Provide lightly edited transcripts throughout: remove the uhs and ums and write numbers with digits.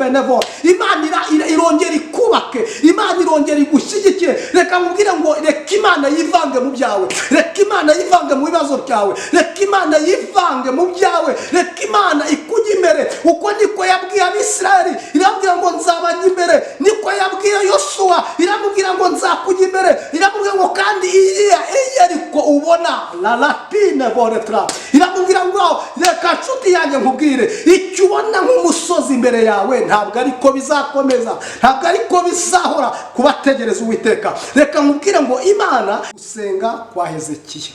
Penevor. Imana irongera ikubake, Imana irongera igushyigikire. Reka nkubwire ngo reka Imana yivange mu byawe, reka Imana yivange mu bibazo byawe, reka Imana yivange mu byawe, reka Imana ikujye imbere. Uko niko yabwiye Abisirayeli, irababwira ngo nzabajya imbere. Niko yabwiye Yosuwa, iramubwira ngo nzakujya imbere. Iramubwira ngo kandi iriya Yeriko ubona la latine voretra, iramubwira ngo reka nshuti yanjye nkubwire, icyo ubona nk'umusozi imbere yawe ntabwo ariko bizakomeza, ntabwo ariko bizahora kubategereza Uwiteka. Reka nkubwire ngo Imana, gusenga kwa Hezekiya.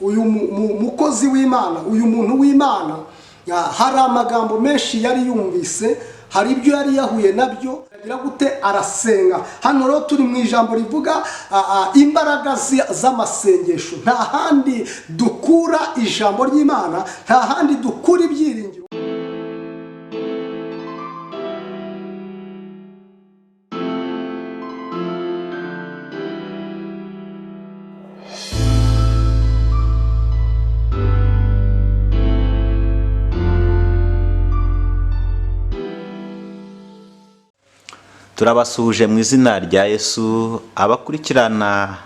Uyu mukozi w'Imana, uyu muntu w'Imana, hari amagambo menshi yari yumvise, hari ibyo yari yahuye nabyo, agira gute? Arasenga. Hano rero turi mu ijambo rivuga imbaraga z'amasengesho. Nta handi dukura ijambo ry'Imana, nta handi dukura ibyiringiro. Turabasuhuje mu izina rya Yesu abakurikirana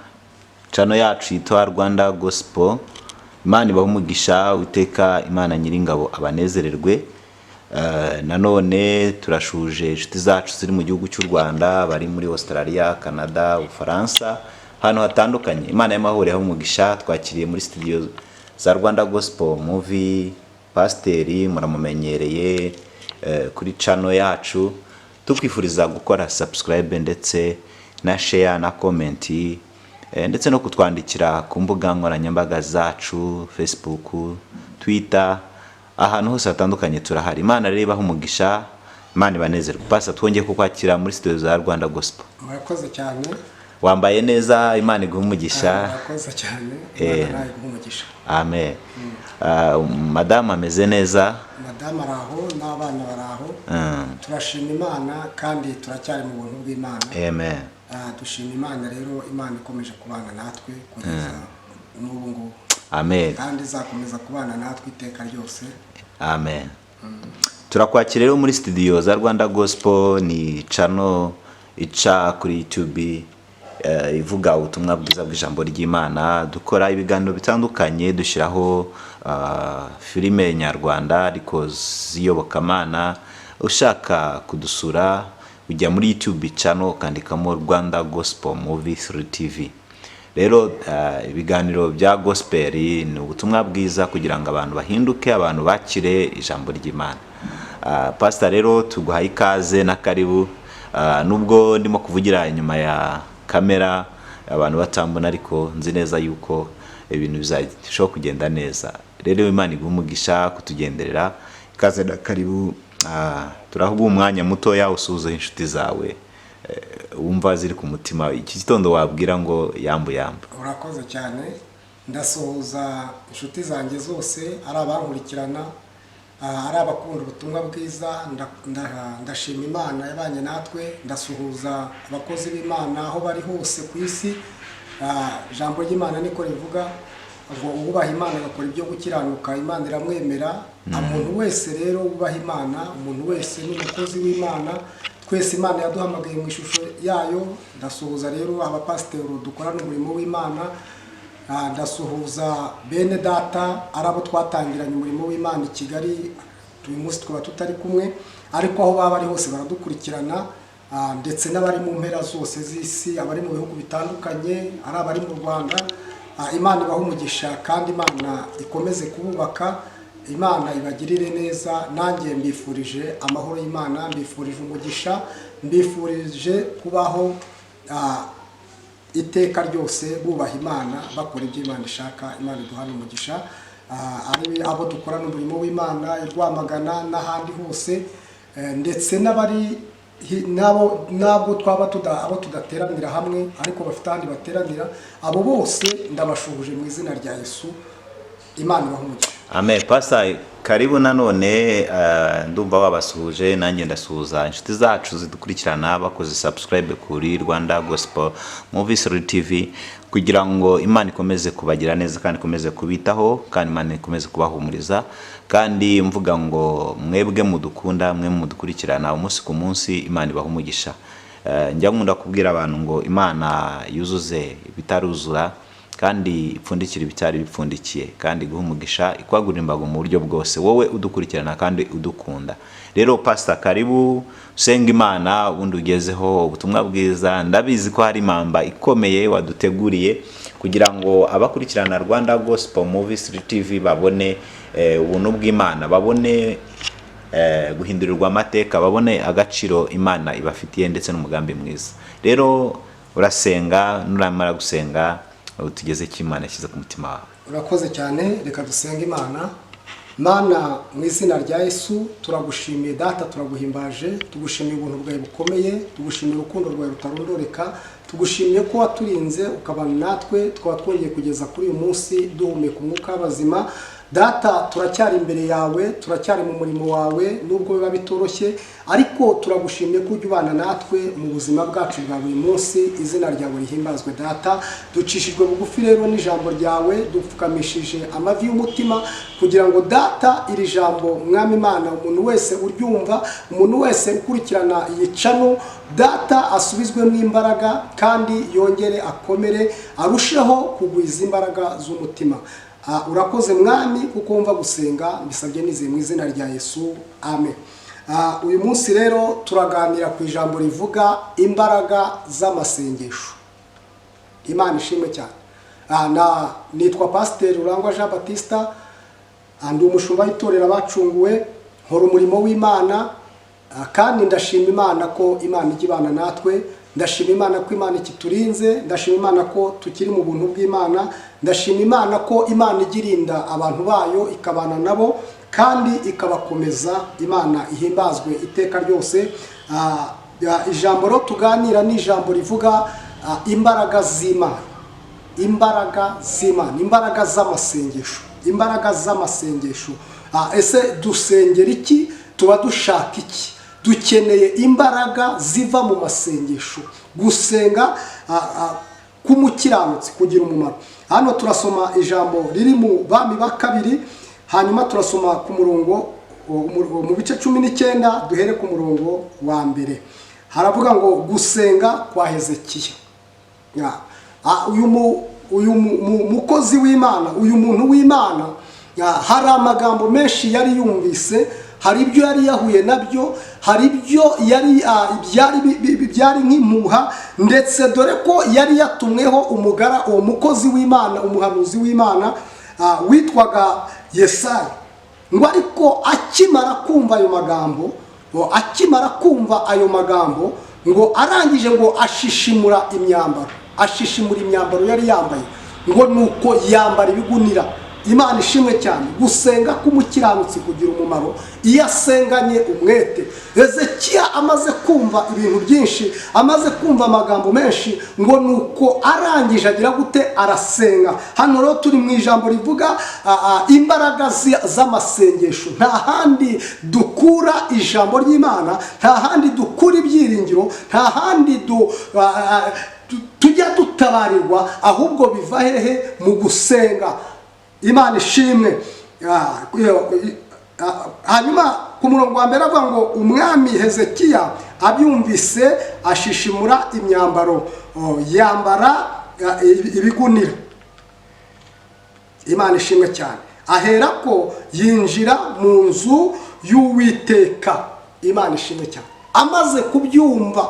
channel yacu yitwa Rwanda Gospel. Imana ibahe umugisha, Uwiteka Imana Nyiringabo abanezererwe. Nanone turashuje inshuti zacu ziri mu gihugu cy'u Rwanda, bari muri Australia, Canada, Ubufaransa, ahantu hatandukanye. Imana y'amahoro ibahe umugisha. Twakiriye muri studio za Rwanda Gospel Movie Pasiteri, muramumenyereye kuri channel yacu. Tukwifuriza gukora subscribe ndetse na share na comment, ndetse no kutwandikira ku mbuga nkoranyambaga zacu, Facebook, Twitter, ahantu hose hatandukanye turahari. Imana rero ibahe umugisha, Imana ibanezerwe. Pastor, twongeye kukwakira muri studio za Rwanda Gospel. Murakoze cyane. Wambaye neza, Imana iguhe umugisha. Murakoze cyane, Imana nawe iguhe umugisha. Amen. Madamu ameze neza? Madamu ari aho n'abana bari aho. Turashima Imana kandi turacyari mu buntu bw'Imana. Amen. Dushima Imana rero, Imana ikomeje kubana natwe kugeza n'ubu ngubu. Amen. Kandi izakomeza kubana natwe iteka ryose. Amen. Turakwakira rero muri studio za Rwanda Gospel, ni channel ica kuri YouTube, ivuga ubutumwa bwiza bw'ijambo ry'Imana. Dukora ibiganiro bitandukanye, dushyiraho filime nyarwanda ariko z'iyobokamana. Ushaka kudusura ujya muri YouTube channel ukandikamo Rwanda Gospel Movie 3 TV. Rero ibiganiro bya gospel ni ubutumwa bwiza kugira ngo abantu bahinduke, abantu bakire ijambo ry'Imana. Pastor, rero tuguhaye ikaze na karibu. Nubwo ndimo kuvugira inyuma ya kamera abantu batambona, ariko nzi neza yuko ibintu bizarushaho kugenda neza. Rero Imana iguhe umugisha kutugenderera, ikaze na karibu. Turahuga umwanya mutoya usuhuze inshuti zawe, wumva ziri ku mutima iki gitondo, wabwira ngo yambu yambu. Urakoze cyane. Ndasuhuza inshuti zanjye zose, ari abankurikirana, ari abakunda ubutumwa bwiza. Ndashima Imana yabanye natwe. Ndasuhuza abakozi b'Imana aho bari hose ku isi. Ijambo ry'Imana niko rivuga ngo uwubaha Imana agakora ibyo gukiranuka, Imana iramwemera. Umuntu wese rero wubaha Imana, umuntu wese ni umukozi w'Imana. Twese Imana yaduhamagaye mu ishusho yayo. Ndasuhuza rero abapasiteri dukorana umurimo w'Imana. Ndasuhuza bene data, ari abo twatangiranye umurimo w'Imana i Kigali, uyu munsi tukaba tutari kumwe, ariko aho baba bari hose baradukurikirana, ndetse n'abari mu mpera zose z'isi, abari mu bihugu bitandukanye, ari abari mu Rwanda. Imana ibahe umugisha kandi Imana ikomeze kububaka, Imana ibagirire neza. Nanjye mbifurije amahoro y'Imana, mbifurije umugisha, mbifurije kubaho iteka ryose bubaha Imana, bakora ibyo Imana ishaka. Imana iduhana umugisha. Ari abo dukorana umurimo w'Imana i Rwamagana n'ahandi hose, ndetse n'abari nabo, nabwo twaba abo tudateranira hamwe ariko bafite ahandi bateranira, abo bose ndabashuhuje mu izina rya Yesu. Imana ibahe umugisha. Amen. Pastor, karibu nanone. Ndumva wabasuhuje, nanjye ndasuhuza inshuti zacu zidukurikirana bakoze subscribe kuri Rwanda Gospel Movies TV, kugira ngo Imana ikomeze kubagira neza kandi ikomeze kubitaho, kandi Imana ikomeze kubahumuriza. Kandi mvuga ngo mwebwe mudukunda, mwe mudukurikirana umunsi ku munsi, Imana ibaha umugisha. Njya nkunda kubwira abantu ngo Imana yuzuze ibitaruzura kandi ipfundikire ibitari bipfundikiye, kandi iguha umugisha, ikwagurira imbago mu buryo bwose, wowe udukurikirana kandi udukunda. Rero Pastor, karibu usenga Imana, ubundi ugezeho ubutumwa bwiza. Ndabizi ko hari impamba ikomeye waduteguriye kugira ngo abakurikirana Rwanda Gospel Movies TV babone ubuntu bw'Imana, babone guhindurirwa amateka, babone agaciro Imana ibafitiye ndetse n'umugambi mwiza. Rero urasenga, nuramara gusenga tugeze icyo Imana yashyize ku mutima wawe. Urakoze cyane. Reka dusenge Imana. Mana, mu izina rya Yesu, turagushimiye Data, turaguhimbaje, tugushimiye ubuntu bwawe bukomeye, tugushimiye urukundo rwawe rutarondoreka, tugushimiye ko waturinze ukabana natwe, tukaba twongeye kugeza kuri uyu munsi duhumeka umwuka w'abazima. Data, turacyari imbere yawe, turacyari mu murimo wawe, nubwo biba bitoroshye, ariko turagushimiye ko ujya ubana natwe mu buzima bwacu bwa buri munsi. Izina ryawe rihimbazwe Data. Ducishijwe bugufi rero n'ijambo ryawe, dupfukamishije amavi y'umutima kugira ngo Data iri jambo, Mwami Imana, umuntu wese uryumva, umuntu wese ukurikirana iyi channel, Data, asubizwemo imbaraga kandi yongere akomere, arusheho kugwiza imbaraga z'umutima. Urakoze Mwami kuko wumva gusenga. Mbisabye nizeye mu izina rya Yesu, amen. Uyu munsi rero turaganira ku ijambo rivuga imbaraga z'amasengesho. Imana ishimwe cyane. Na nitwa Pasiteri Rurangwa Jean Batista, ndi umushumba w'itorero Abacunguwe, nkora umurimo w'Imana, kandi ndashima Imana ko Imana ijya ibana natwe. Ndashima Imana ko Imana ikiturinze, ndashima Imana ko tukiri mu buntu bw'Imana, ndashima Imana ko Imana ijya irinda abantu bayo, ikabana nabo kandi ikabakomeza. Imana ihimbazwe iteka ryose. Ijambo rero tuganira ni ijambo rivuga imbaraga z'Imana, imbaraga z'Imana, imbaraga z'amasengesho, imbaraga z'amasengesho. Ese dusengera iki? Tuba dushaka iki? Dukeneye imbaraga ziva mu masengesho. Gusenga k'umukiranutsi kugira umumaro. Hano turasoma ijambo riri mu Bami ba Kabiri, hanyuma turasoma ku murongo mu bice 19, duhere ku murongo wa mbere. Haravuga ngo gusenga kwa Hezekiya. Uyu mukozi w'Imana, uyu muntu w'Imana, hari amagambo menshi yari yumvise, hari ibyo yari yahuye nabyo, hari ibyo yari byari byari nk'impuha, ndetse dore ko yari yatumweho umugara, uwo mukozi w'Imana, umuhanuzi w'Imana witwaga Yesaya. Ngo ariko akimara kumva ayo magambo, ngo akimara kumva ayo magambo, ngo arangije ngo ashishimura imyambaro, ashishimura imyambaro yari yambaye, ngo nuko yambara ibigunira. Imana ishimwe cyane. Gusenga k'umukiranutsi kugira umumaro iyo asenganye umwete. Hezekiya amaze kumva ibintu byinshi, amaze kumva amagambo menshi, ngo nuko arangije agira gute? Arasenga. Hano rero turi mu ijambo rivuga imbaraga z'amasengesho. Nta handi dukura ijambo ry'Imana, nta handi dukura ibyiringiro, nta handi tujya dutabarirwa, ahubwo biva hehe? Mu gusenga. Imana ishimwe. Hanyuma ku murongo wa mbere avuga ngo umwami Hezekiya abyumvise ashishimura imyambaro, yambara ibigunira. Imana ishimwe cyane. Aherako yinjira mu nzu y'Uwiteka. Imana ishimwe cyane. Amaze kubyumva,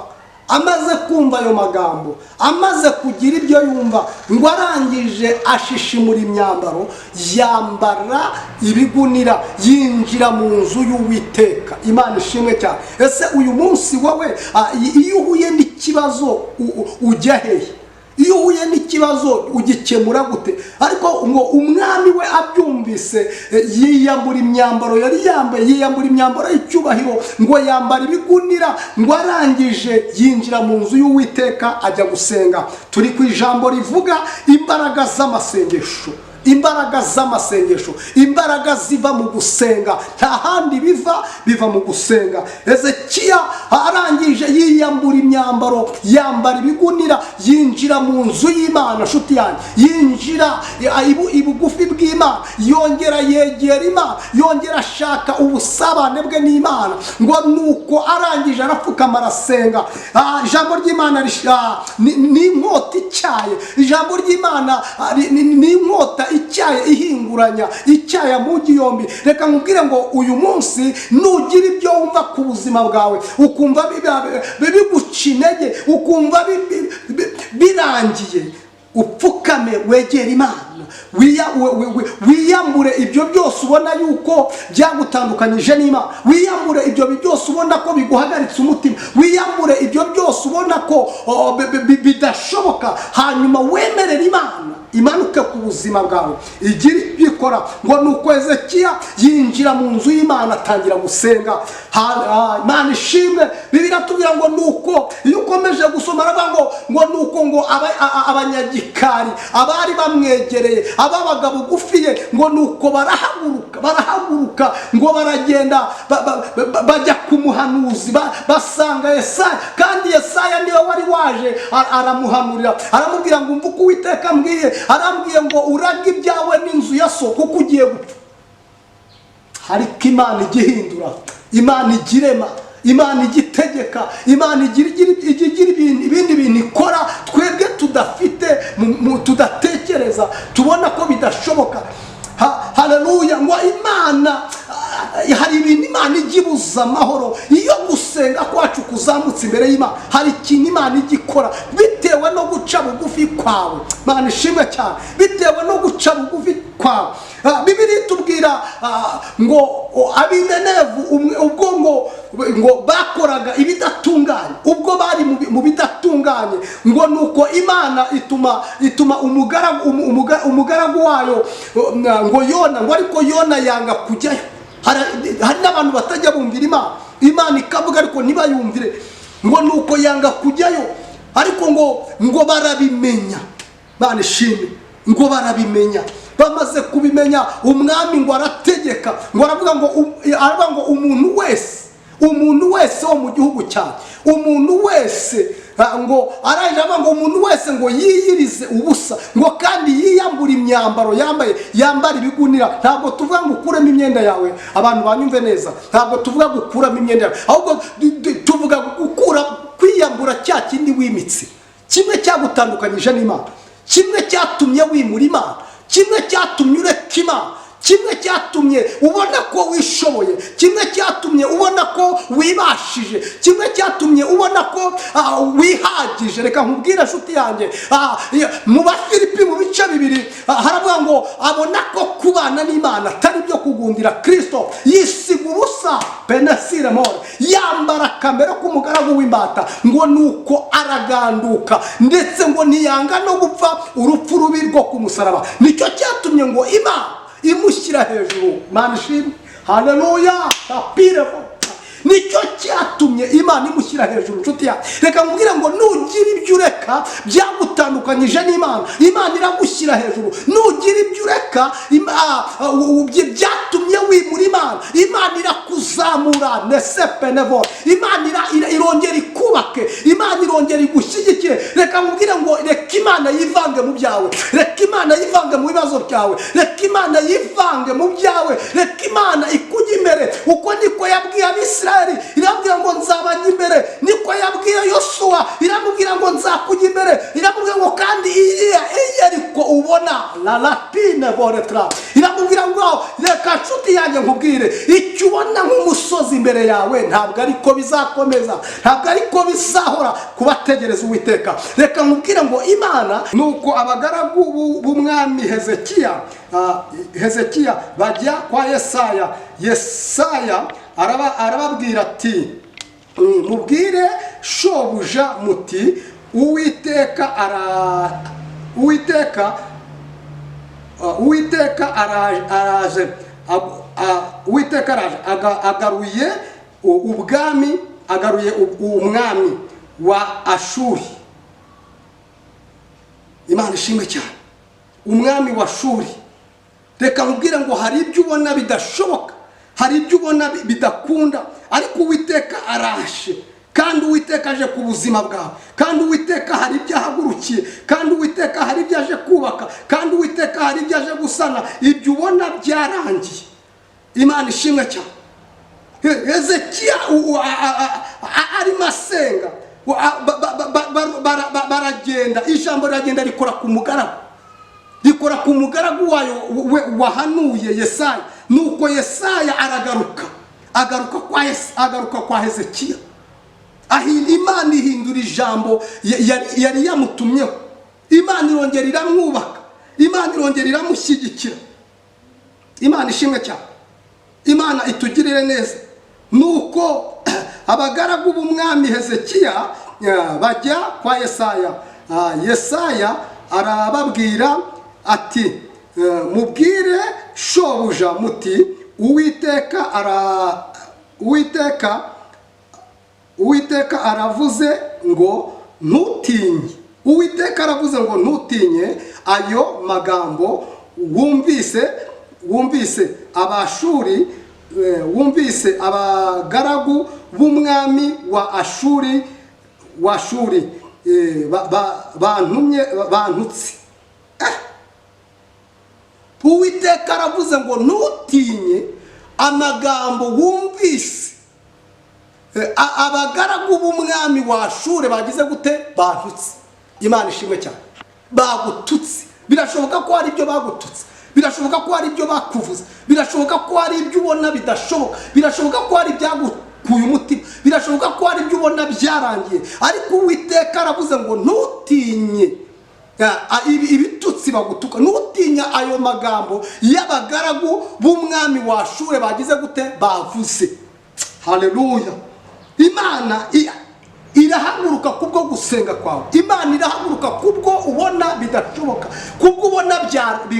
amaze kumva ayo magambo, amaze kugira ibyo yumva, ngo arangije ashishimura imyambaro, yambara ibigunira, yinjira mu nzu y'Uwiteka. Imana ishimwe cyane. Ese uyu munsi wowe, iyo uhuye n'ikibazo ujya hehe? Iyo uhuye n'ikibazo ugikemura gute? Ariko ngo umwami we abyumvise, yiyambura imyambaro yari yambaye, yiyambura imyambaro y'icyubahiro, ngo yambara ibigunira, ngo arangije yinjira mu nzu y'Uwiteka ajya gusenga. Turi ku ijambo rivuga imbaraga z'amasengesho. Imbaraga z'amasengesho, imbaraga ziva mu gusenga, nta handi biva, biva mu gusenga. Hezekiya arangije yiyambura imyambaro, yambara ibigunira, yinjira mu nzu y'Imana. Nshuti yanjye, yinjira ibugufi bw'Imana, yongera yegera Imana, yongera ashaka ubusabane bwe n'Imana. Ngo nuko arangije arapfukama, arasenga. Ijambo ry'Imana ni inkota ityaye. Ijambo ry'Imana ni inkota ityaye, ihinguranya, icyaya mu yombi. Reka nkubwire ngo uyu munsi nugira ibyo wumva ku buzima bwawe, ukumva biguca intege, ukumva birangiye, upfukame wegere Imana, wiyambure ibyo byose ubona yuko byagutandukanyije n'Imana, wiyambure ibyo byose ubona ko biguhagaritse umutima, wiyambure ibyo byose ubona ko bidashoboka, hanyuma wemerere Imana imanuke ku buzima bwawe, igira ibyo ikora. Ngo ni uko Hezekiya yinjira mu nzu y'Imana, atangira gusenga. Imana ishimwe. Bibiliya tubwira ngo ni uko, iyo ukomeje gusoma, aravuga ngo ni uko ngo abanyagikari abari bamwegereye, ababaga bugufiye, ngo ni uko barahaguruka, barahaguruka, ngo baragenda bajya ku muhanuzi, basanga Yesaya, kandi Yesaya niwe wari waje. Aramuhanurira, aramubwira ngo: "Umva uko Uwiteka ambwiye, arambwiye ngo urage ibyawe n'inzu ya so, kuko ugiye gupfa." Ariko Imana igihindura, Imana igirema, Imana igitegeka, Imana igira ibindi bintu ikora twebwe tudafite, tudatekereza, tubona ko bidashoboka. Haleluya! Ngo Imana, hari ibintu Imana ijya ibuza amahoro. Iyo gusenga kwacu kuzamutse imbere y'Imana, hari ikintu Imana ijya ikora bitewe no guca bugufi kwawe. Imana ishimwe cyane. Bitewe no guca bugufi kwawe. Bibiliya itubwira ngo ab'Inenevu ubwo ngo bakoraga ibidatunganye, ubwo bari mu bidatunganye, ngo nuko Imana ituma umugaragu wayo ngo Yona, ngo ariko Yona yanga kujyayo. Hari n'abantu batajya bumvira Imana. Imana ikavuga ariko ntibayumvire. Ngo nuko yanga kujyayo, ariko ngo barabimenya. Imana ishimwe. Ngo barabimenya. Bamaze kubimenya, umwami ngo arategeka, ngo aravuga ngo umuntu wese wo mu gihugu cyanjye, umuntu wese, ngo arangije avuga ngo umuntu wese ngo yiyirize ubusa, ngo kandi yiyambure imyambaro yambaye, yambara ibigunira. Ntabwo tuvuga ngo ukuremo imyenda yawe, abantu banyumve neza. Ntabwo tuvuga gukuramo imyenda yawe, ahubwo tuvuga gukura, kwiyambura cya kindi wimitse, kimwe cyagutandukanyije n'Imana, kimwe cyatumye wimura Imana, kimwe cyatumye ureka Imana, kimwe cyatumye ubona ko wishoboye, kimwe cyatumye ubona ko wibashije, kimwe cyatumye ubona ko wihagije. Reka nkubwire, nshuti yanjye, mu Bafilipi mu bice 2, haravuga ngo abona ko kubana n'Imana atari byo kugundira Kirisito, yisiga ubusa penesire more, yambara akamero k'umugaragu w'imbata. Ngo nuko araganduka, ndetse ngo ntiyanga no gupfa urupfu rubi rwo ku musaraba. Nicyo cyatumye ngo Imana imushyira hejuru. Imana ishimwe, haleluya! Tapire. Nicyo cyatumye Imana imushyira hejuru. Nshuti yawe, reka nkubwire ngo nugira ibyo ureka byagutandukanyije n'Imana, Imana iragushyira hejuru. Nugira ibyo ureka byatumye wimura Imana, Imana irakuzamura nesepenevo. Imana irongera ikubake, Imana irongera igushyigikire. Reka nkubwire ngo reka Imana yivange mu byawe, reka Imana yivange mu bibazo byawe, reka Imana yivange mu byawe, reka Imana ikujye imbere. Uko niko yabwiye Abisirayeli, irabwira ngo nzabajya imbere. Niko yabwiye Yosuwa, iramubwira ngo nzakujya imbere. Iramubwira ngo kandi iriya Yeriko ubona la latine voretra, iramubwira ngo reka, nshuti yanjye, nkubwire, icyo ubona nk'umusozi imbere yawe ntabwo ariko bizakomeza, ntabwo ariko bizahora kubategereza Uwiteka. Reka nkubwire ngo Imana, nuko abagaragu b'umwami Hezekiya bajya kwa Yesaya. Yesaya arababwira ati: "Mubwire shobuja muti Uwiteka araje, Uwiteka araje, agaruye ubwami, agaruye umwami wa Ashuri." Imana ishimwe cyane. Umwami wa Shuri. Reka nkubwire ngo hari ibyo ubona bidashoboka, hari ibyo ubona bidakunda, ariko Uwiteka arashe, kandi Uwiteka aje ku buzima bwawe, kandi Uwiteka hari ibyo ahagurukiye, kandi Uwiteka hari ibyo aje kubaka, kandi Uwiteka hari ibyo aje gusana. Ibyo ubona byarangiye. Imana ishimwe cyane. Hezekiya arimo asenga, baragenda, ijambo riragenda rikora ku mugaragu, rikora ku mugaragu wayo we wahanuye Yesaya. Nuko Yesaya aragaruka, agaruka kwa Hezekiya. Imana ihindura ijambo yari yamutumyeho. Imana irongera iramwubaka, Imana irongera iramushyigikira. Imana ishimwe cyane, Imana itugirire neza. Nuko abagaragu b'umwami Hezekiya bajya kwa Yesaya. Yesaya arababwira ati: "Mubwire shobuja muti Uwiteka aravuze ngo ntutinye, Uwiteka aravuze ngo ntutinye ayo magambo wumvise Abashuri, wumvise abagaragu b'umwami wa Ashuri bantumye, bantutse." Uwiteka aravuze ngo ntutinye amagambo wumvise abagaragu b'umwami wa Ashure bagize gute? Bantutse. Imana ishimwe cyane. Bagututse, birashoboka ko hari ibyo bagututse, birashoboka ko hari ibyo bakuvuze, birashoboka ko hari ibyo ubona bidashoboka, birashoboka ko hari ibyagukuye umutima, birashoboka ko hari ibyo ubona byarangiye, ariko Uwiteka aravuze ngo ntutinye ibitutsi bagutuka, ntutinye ayo magambo y'abagaragu b'umwami wa Shure bagize gute? Bavuze. Haleluya! Imana irahaguruka kubwo gusenga kwawe. Imana irahaguruka kubwo ubona bidashoboka, kubwo ubona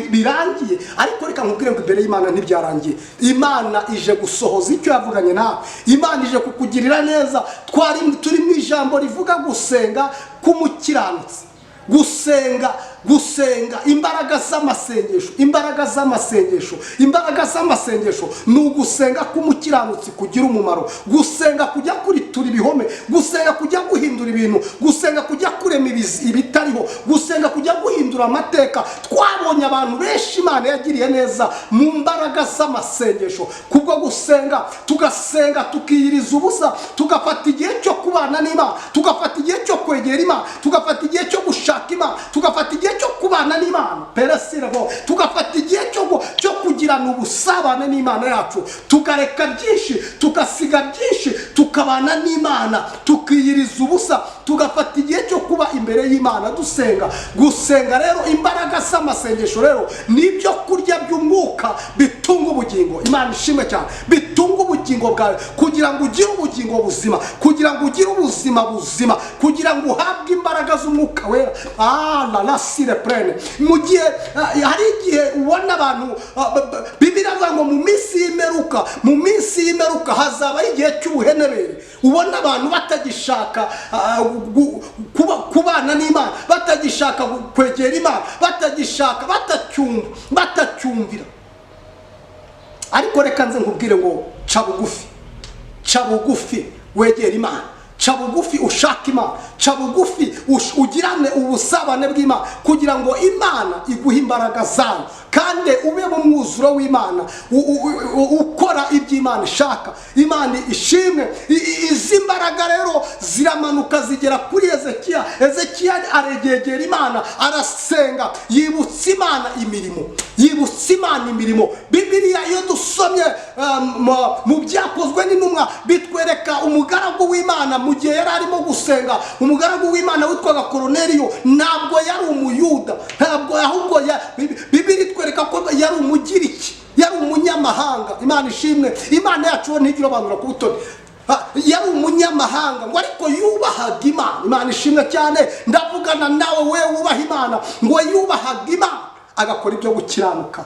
birangiye. Ariko reka nkubwire ngo imbere y'Imana ntibyarangiye. Imana ije gusohoza icyo yavuganye nawe, Imana ije kukugirira neza. Twari turi mu ijambo rivuga gusenga k'umukiranutsi, gusenga, gusenga, imbaraga z'amasengesho, imbaraga z'amasengesho, imbaraga z'amasengesho. Ni ugusenga k'umukiranutsi kugira umumaro, gusenga kujya kuritura ibihome, gusenga kujya guhindura ibintu, gusenga kujya kurema ibitariho, gusenga kujya guhindura amateka. Twabonye abantu benshi Imana yagiriye neza mu mbaraga z'amasengesho, kubwo gusenga, tugasenga tukiyiriza ubusa, tugafata igihe cyo kubana n'Imana, tugafata igihe cyo kwegera Imana, tugafata igihe cyo gushaka Imana, tugafata igihe cyo kubana n'Imana peresirebo, tugafata igihe cyo kugirana ubusabane n'Imana yacu, tukareka byinshi, tugasiga byinshi, tukabana n'Imana, tukiyiriza ubusa, tugafata igihe cyo kuba imbere y'Imana dusenga. Gusenga rero, imbaraga z'amasengesho rero ni ibyo kurya by'umwuka bitunga ubugingo. Imana ishimwe cyane. Bitunga ubugingo bwawe kugira ngo ugire ubugingo buzima, kugira ngo ugire ubuzima buzima, kugira ngo uhabwe imbaraga z'Umwuka Wera. La la sire prene. Mu gihe hari igihe ubona abantu, Bibiliya ivuga ngo mu minsi y'imperuka, mu minsi y'imperuka hazabaho igihe cy'ubuhenebere, ubona abantu batagishaka kubana n'Imana, batagishaka kwegera Imana, batagishaka, batacyumva, batacyumvira. Ariko reka nze nkubwire ngo ca bugufi, ca bugufi wegera Imana, ca bugufi ushaka Imana, ca bugufi ugirane ubusabane bw'Imana, kugira ngo Imana iguhe imbaraga zayo, kandi ube mu mwuzuro w'Imana, ukora ibyo Imana ishaka. Imana ishimwe. Izi mbaraga rero ziramanuka zigera kuri Hezekiya. Hezekiya aregegera Imana, arasenga, yibutsa Imana imirimo, yibutsa Imana imirimo. Bibiliya iyo dusomye mu Byakozwe n'Intumwa, bitwereka umugaragu w'Imana mu gihe yari arimo gusenga, umugaragu w'Imana witwaga Koroneliyo. Ntabwo yari Umuyuda, ntabwo, ahubwo Bibiliya itwereka ko yari Umugiriki, yari umunyamahanga. Imana ishimwe. Imana yacu yo ntigira irobanura ku butoni. Yari umunyamahanga ngo, ariko yubahaga Imana. Imana ishimwe cyane. Ndavugana nawe, we wubaha Imana. Ngo yubahaga Imana, agakora ibyo gukiranuka.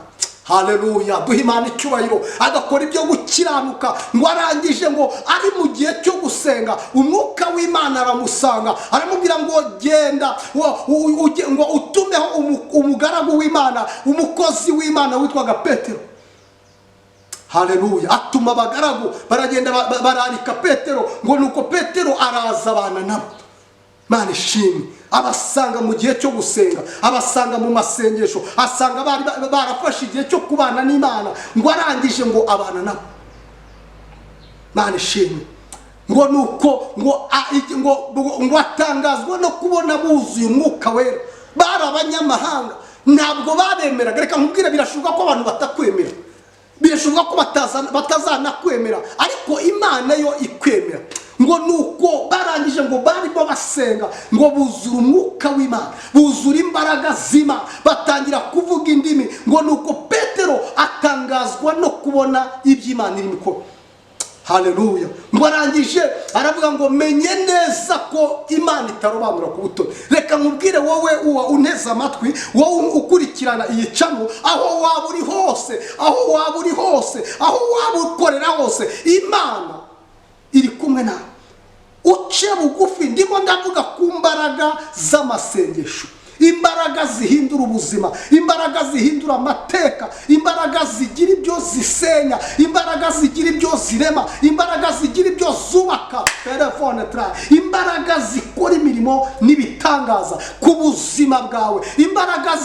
Haleluya, duha Imana icyubahiro. Agakora ibyo gukiranuka. Ngo arangije, ngo ari mu gihe cyo gusenga, umwuka w'Imana aramusanga, aramubwira ngo genda ngo utumeho umugaragu w'Imana, umukozi w'Imana witwaga Petero. Haleluya. Atuma abagaragu, baragenda bararika Petero. Ngo nuko Petero araza abana nabo. Imana ishimwe. Abasanga mu gihe cyo gusenga, abasanga mu masengesho, asanga bari barafashe igihe cyo kubana n'Imana. Ngo arangije ngo abana nabo. Imana ishimwe. Ngo nuko ngo atangazwa no kubona buzuye umwuka wera. Bari abanyamahanga, ntabwo babemeraga. Reka nkubwire, birashoboka ko abantu batakwemera, birashoboka ko batazanakwemera, ariko Imana yo ikwemera. Ngo nuko barangije, ngo barimo basenga, ngo buzura umwuka w'Imana, buzura imbaraga z'Imana, batangira kuvuga indimi. Ngo nuko Petero atangazwa no kubona iby'Imana irimo ikora. Haleluya. Ngo arangije aravuga ngo menye neza ko Imana itarobanura ku butoni. Reka nkubwire wowe uwa unteze amatwi, wowe ukurikirana iyi channel, aho waba uri hose, aho waba uri hose, aho waba ukorera hose, Imana iri kumwe nawe. Uce bugufi. Ndimo ndavuga ku mbaraga z'amasengesho, imbaraga zihindura ubuzima, imbaraga zihindura amateka, imbaraga zigira ibyo zisenya, imbaraga zigira ibyo zirema, imbaraga zigira ibyo zubaka, telefone tra, imbaraga zikora imirimo n'ibitangaza ku buzima bwawe, imbaraga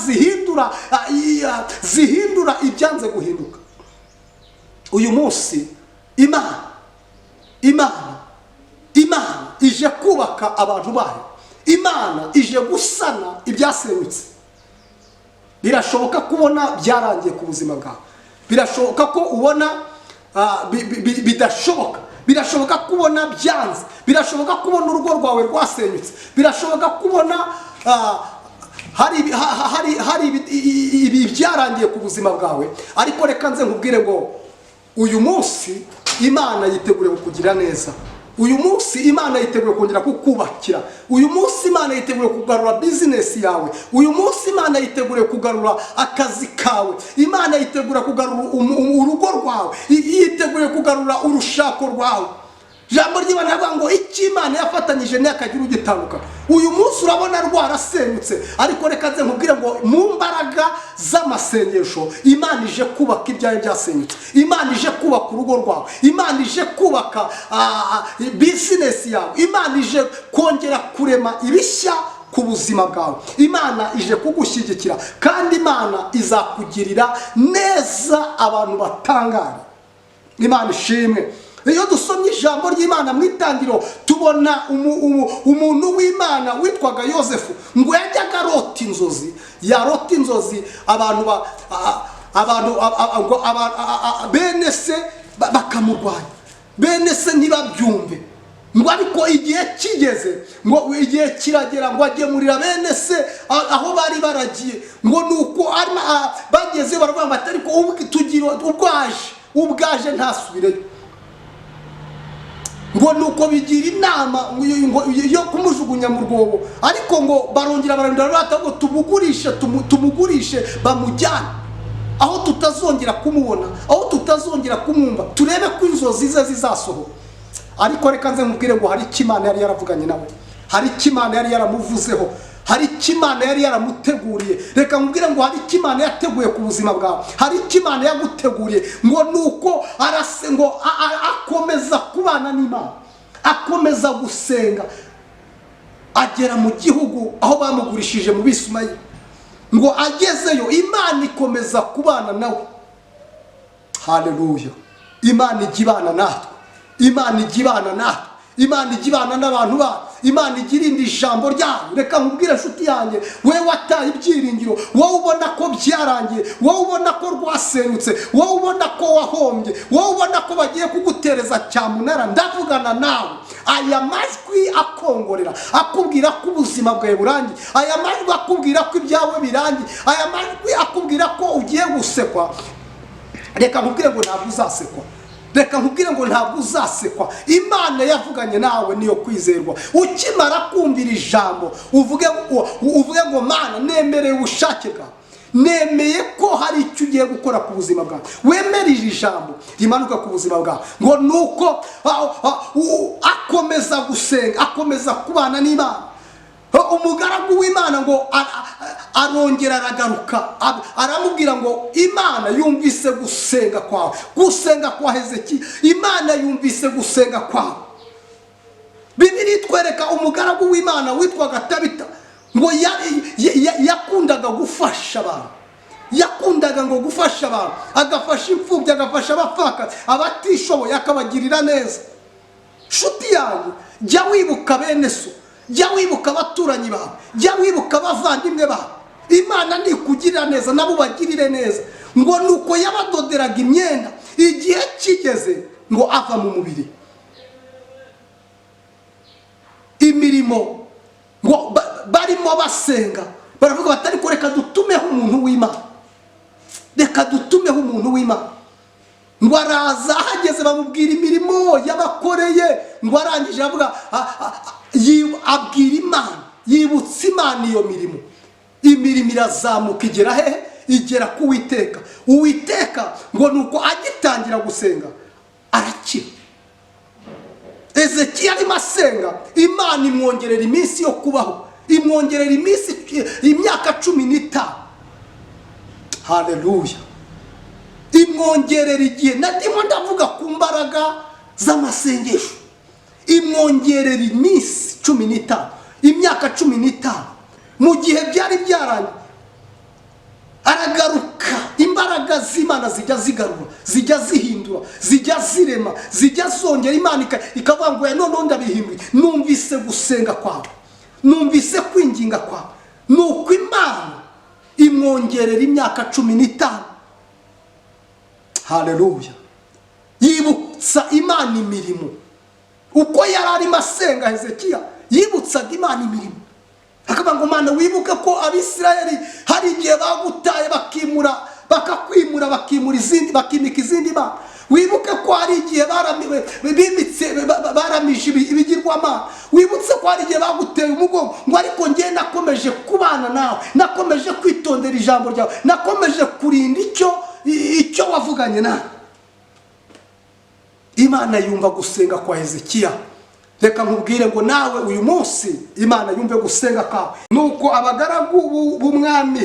zihindura ibyanze guhinduka. Uyu munsi Imana ije kubaka abantu bayo. Imana ije gusana ibyasenyutse. Birashoboka kubona byarangiye ku buzima bwawe, birashoboka ko ubona bidashoboka, birashoboka kubona byanze, birashoboka kubona urugo rwawe rwasenyutse, birashoboka kubona hari ibi byarangiye ku buzima bwawe. Ariko reka nze nkubwire ngo uyu munsi Imana yiteguye kukugira neza. Uyu munsi Imana yiteguye kongera kukubakira. Uyu munsi Imana yiteguye kugarura bizinesi yawe. Uyu munsi Imana yiteguye kugarura akazi kawe. Imana yiteguye kugarura urugo rwawe. Yiteguye kugarura urushako rwawe. Ijambo ry'Imana rivuga ngo icyo Imana yafatanyije ntihakagire ugitandukana. Uyu munsi urabona rwarasenyutse, ariko reka nze nkubwire ngo mu mbaraga z'amasengesho Imana ije kubaka ibyawe byasenyutse. Imana ije kubaka urugo rwawe. Imana ije kubaka bizinesi yawe. Imana ije kongera kurema ibishya ku buzima bwawe. Imana ije kugushyigikira, kandi Imana izakugirira neza abantu batangare. Imana ishimwe. Iyo dusomye ijambo ry'Imana mu itangiriro, tubona umuntu w'Imana witwaga Yosefu. Ngo yajyaga arota inzozi, yarota inzozi abantu ba, a, abantu, a, a, ngo aba, a, a, a, bene se bakamurwanya, bene se ntibabyumve. Ngo ariko igihe kigeze, ngo igihe kiragera, ngo agemurira bene se aho bari baragiye. Ngo nuko bageze baravuga bati ariko tugira ubwaje ntasubireyo. Ngo nuko bigira inama ngo yo kumujugunya mu rwobo, ariko ngo barongera bararindira bata ngo tumugurishe bamujyane aho tutazongera kumubona, aho tutazongera kumwumva, turebe ko inzozi ze zizasohoka. Ariko reka nze nkubwire ngo hari icyo Imana yari yaravuganye nawe, hari icyo Imana yari yaramuvuzeho, hari icyo Imana yari yaramuteguriye. Reka nkubwire ngo hari icyo Imana yateguye ku buzima bwawe, hari icyo Imana yaguteguriye. Ngo nuko arase, ngo akomeza kubana n'Imana, akomeza gusenga, agera mu gihugu aho bamugurishije mu Bisumayeli. Ngo agezeyo Imana ikomeza kubana nawe. Haleluya. Imana ijya ibana natwe, Imana ijya ibana natwe, Imana ijya ibana n'abantu bayo, Imana ijya irinda ijambo ryayo. Reka nkubwire nshuti yanjye, wowe wataye ibyiringiro, wowe ubona ko byarangiye, wowe ubona ko rwasenyutse, wowe ubona ko wahombye, wowe ubona ko bagiye kugutereza cyamunara, ndavugana nawe. Aya majwi akongorera akubwira ko ubuzima bwawe burangiye, aya majwi akubwira ko ibyawe birangiye, aya majwi akubwira ko ugiye gusekwa, reka nkubwire ngo ntabwo uzasekwa. Reka nkubwire ngo ntabwo uzasekwa. Imana yavuganye nawe niyo kwizerwa. Ukimara kumvira ijambo uvuge ngo Mana nemereye ubushake bwawe, Nemeye ko hari icyo ugiye gukora ku buzima bwawe. Wemere iri jambo rimanuka ku buzima bwawe. Ngo nuko akomeza gusenga, akomeza kubana n'Imana. Umugaragu w'Imana ngo arongera aragaruka, aramubwira ngo Imana yumvise gusenga kwawe, gusenga kwa Hezekiya. Imana yumvise gusenga kwawe. Bibiliya itwereka umugaragu w'Imana witwaga Tabita, ngo yakundaga gufasha abantu, yakundaga ngo gufasha abantu, agafasha imfubyi, agafasha abapfakazi, abatishoboye, akabagirira neza. Nshuti yanjye, jya wibuka bene so, jya wibuka abaturanyi bawe, jya wibuka abavandimwe bawe. Imana nikugirira neza, nabo ubagirire neza. Ngo nuko yabadoderaga imyenda, igihe kigeze ngo ava mu mubiri. Imirimo ngo barimo basenga, baravuga bati: "Ariko reka dutumeho umuntu w'Imana, reka dutumeho umuntu w'Imana." Ngo araza, ahageze bamubwira imirimo yabakoreye. Ngo arangije avuga, abwira Imana, yibutsa Imana iyo mirimo. Imirimo irazamuka, igera hehe? Igera ku Uwiteka. Uwiteka ngo nuko agitangira gusenga arakira. Ezekiya arimo asenga, Imana imwongerera iminsi yo kubaho, imwongerera iminsi, imyaka 15. Haleluya! Imwongerera igihe. Ndimo ndavuga ku mbaraga z'amasengesho. Imwongerera iminsi 15, imyaka 15, mu gihe byari byarangiye. Aragaruka. Imbaraga z'Imana zijya zigarura, zijya zihindura, zijya zirema, zijya zongera. Imana ikavuga ngo: "Noneho ndabihinduye, numvise gusenga kwawe, numvise kwinginga kwawe." Ni uko Imana imwongerera imyaka 15. Haleluya! Yibutsa Imana imirimo. Uko yari arimo asenga Hezekiya, yibutsaga Imana imirimo, akavuga ngo: "Mana, wibuke ko Abisirayeli hari igihe bagutaye, bakimura, bakakwimura, bakimura izindi, bakimika izindi mana. Wibuke ko hari igihe bimitse, baramije ibigirwamana. Wibutse ko hari igihe baguteye umugongo." Ngo ariko ngewe nakomeje kubana nawe, nakomeje kwitondera ijambo ryawe, nakomeje kurinda icyo wavuganye nawe. Imana yumva gusenga kwa Hezekiya. Reka nkubwire ngo nawe uyu munsi Imana yumve gusenga kwawe. Nuko abagaragu b'umwami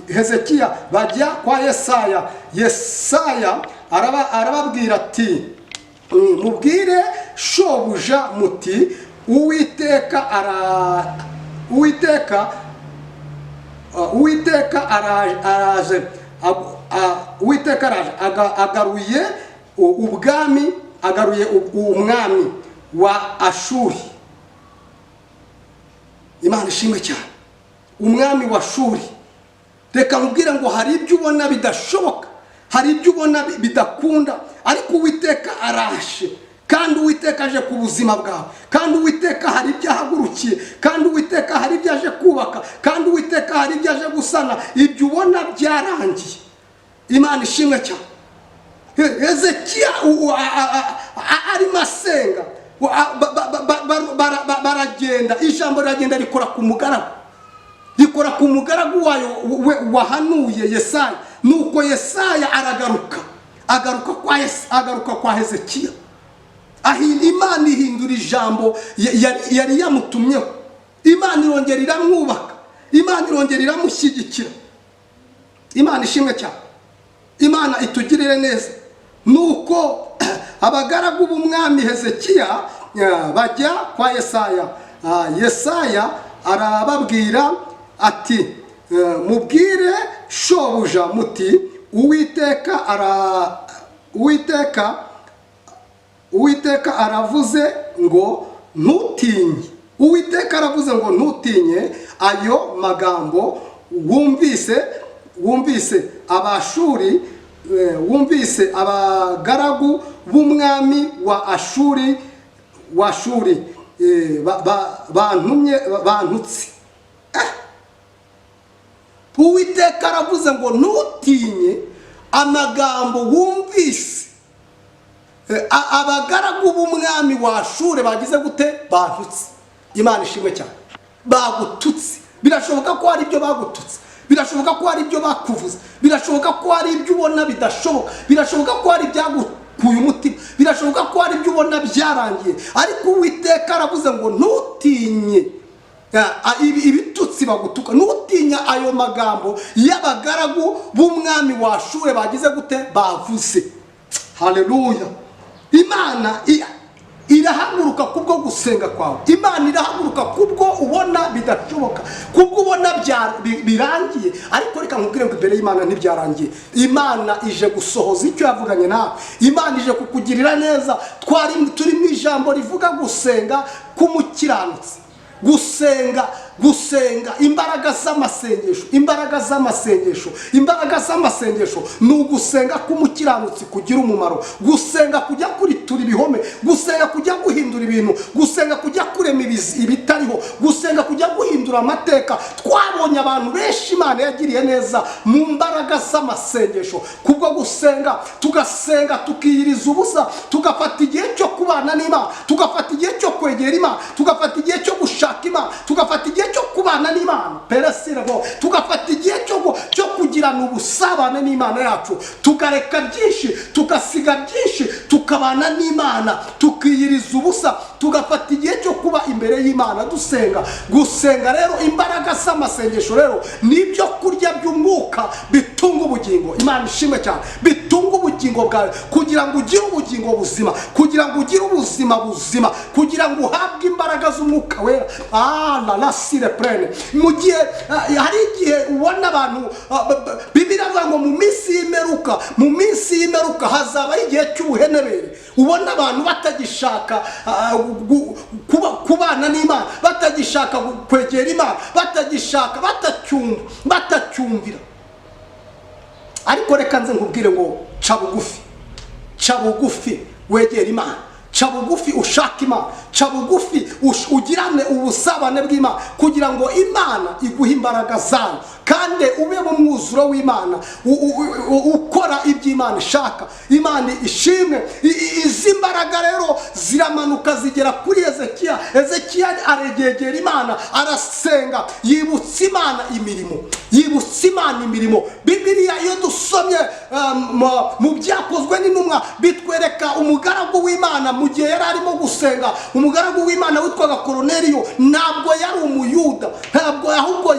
Hezekiya bajya kwa Yesaya. Yesaya arababwira ati: "Mubwire shobuja muti: Uwiteka araje, agaruye ubwami, agaruye umwami wa Ashuri." Imana ishimwe cyane. Umwami wa Ashuri. Reka nkubwire ngo hari ibyo ubona bidashoboka, hari ibyo ubona bidakunda, ariko Uwiteka araje, kandi Uwiteka aje ku buzima bwawe, kandi Uwiteka hari ibyo ahagurukiye, kandi Uwiteka hari ibyo aje kubaka, kandi Uwiteka hari ibyo aje gusana ibyo ubona byarangiye. Imana ishimwe cyane. Hezekiya arimo asenga, baragenda, ijambo riragenda rikora ku mugaragu, rikora ku mugaragu wayo wahanuye, Yesaya. Nuko Yesaya aragaruka, agaruka kwa Hezekiya. Imana ihindura ijambo yari yamutumyeho. Imana irongera iramwubaka, Imana irongera iramushyigikira. Imana ishimwe cyane. Imana itugirire neza. Nuko abagaragu b'umwami Hezekiya bajya kwa Yesaya. Yesaya arababwira ati: "Mubwire shobuja muti: Uwiteka aravuze ngo: ntutinye. Uwiteka aravuze ngo: ntutinye ayo magambo wumvise Abashuri, wumvise abagaragu b'umwami wa Ashuri bantumye, bantutse." Uwiteka aravuze ngo: "Ntutinye amagambo wumvise abagaragu b'umwami wa Ashure bagize gute? Bantutse." Imana ishimwe cyane. Bagututse, birashoboka ko hari ibyo bagututse. Birashoboka ko hari ibyo bakuvuze, birashoboka ko hari ibyo ubona bidashoboka, birashoboka ko hari ibyagukuye umutima, birashoboka ko hari ibyo ubona byarangiye, ariko Uwiteka aravuze ngo ntutinye ibitutsi bagutuka, ntutinye ayo magambo y'abagaragu b'umwami wa Shure bagize gute, bavuze. Haleluya! Imana irahaguruka kubwo gusenga kwawe. Imana irahaguruka kubwo ubona bidashoboka, kubwo ubona birangiye. Ariko reka nkubwire ngo imbere y'Imana ntibyarangiye. Imana ije gusohoza icyo yavuganye nawe, Imana ije kukugirira neza. Twari turi mu ijambo rivuga gusenga k'umukiranutsi, gusenga, gusenga, imbaraga z'amasengesho, imbaraga z'amasengesho, imbaraga z'amasengesho. Ni ugusenga k'umukiranutsi kugira umumaro, gusenga kujya kuritura ibihome, gusenga kujya guhindura ibintu, gusenga kujya kurema ibitariho, gusenga kujya guhindura amateka. Twabonye abantu benshi Imana yagiriye neza mu mbaraga z'amasengesho, kubwo gusenga. Tugasenga, tukiyiriza ubusa, tugafata igihe cyo kubana n'Imana, tugafata igihe cyo kwegera Imana, tugafata igihe cyo gushaka Imana, tugafata igihe cyo kubana n'Imana peresirebo, tugafata igihe cyo kugirana ubusabane n'Imana yacu, tukareka byinshi, tugasiga byinshi, tukabana n'Imana, tukiyiriza ubusa, tugafata igihe cyo kuba imbere y'Imana dusenga. Gusenga rero, imbaraga z'amasengesho rero ni ibyo kurya by'umwuka bitunga ubugingo. Imana ishimwe cyane. Bitunga ubugingo bwawe kugira ngo ugire ubugingo buzima, kugira ngo ugire ubuzima buzima, kugira ngo uhabwe imbaraga z'Umwuka Wera. La la sire prene. Mu gihe hari igihe ubona abantu, Bibiliya ivuga ngo mu minsi y'imperuka, mu minsi y'imperuka hazabaho igihe cy'ubuhenebere, ubona abantu batagishaka kubana n'Imana, batagishaka kwegera Imana, batagishaka, batacyumva, batacyumvira. Ariko reka nze nkubwire ngo ca bugufi, ca bugufi wegera Imana, ca bugufi ushaka Imana, ca bugufi ugirane ubusabane bw'Imana, kugira ngo Imana iguhe imbaraga zayo, kandi ube mu mwuzuro w'Imana, ukora ibyo Imana ishaka. Imana ishimwe. Izi mbaraga rero ziramanuka zigera kuri Hezekiya. Hezekiya aregegera Imana, arasenga, yibutsa Imana imirimo, yibutsa Imana imirimo. Bibiliya iyo dusomye mu Byakozwe n'Intumwa, bitwereka umugaragu w'Imana mu gihe yari arimo gusenga, umugaragu w'Imana witwaga Koroneliyo. Ntabwo yari Umuyuda, ntabwo, ahubwo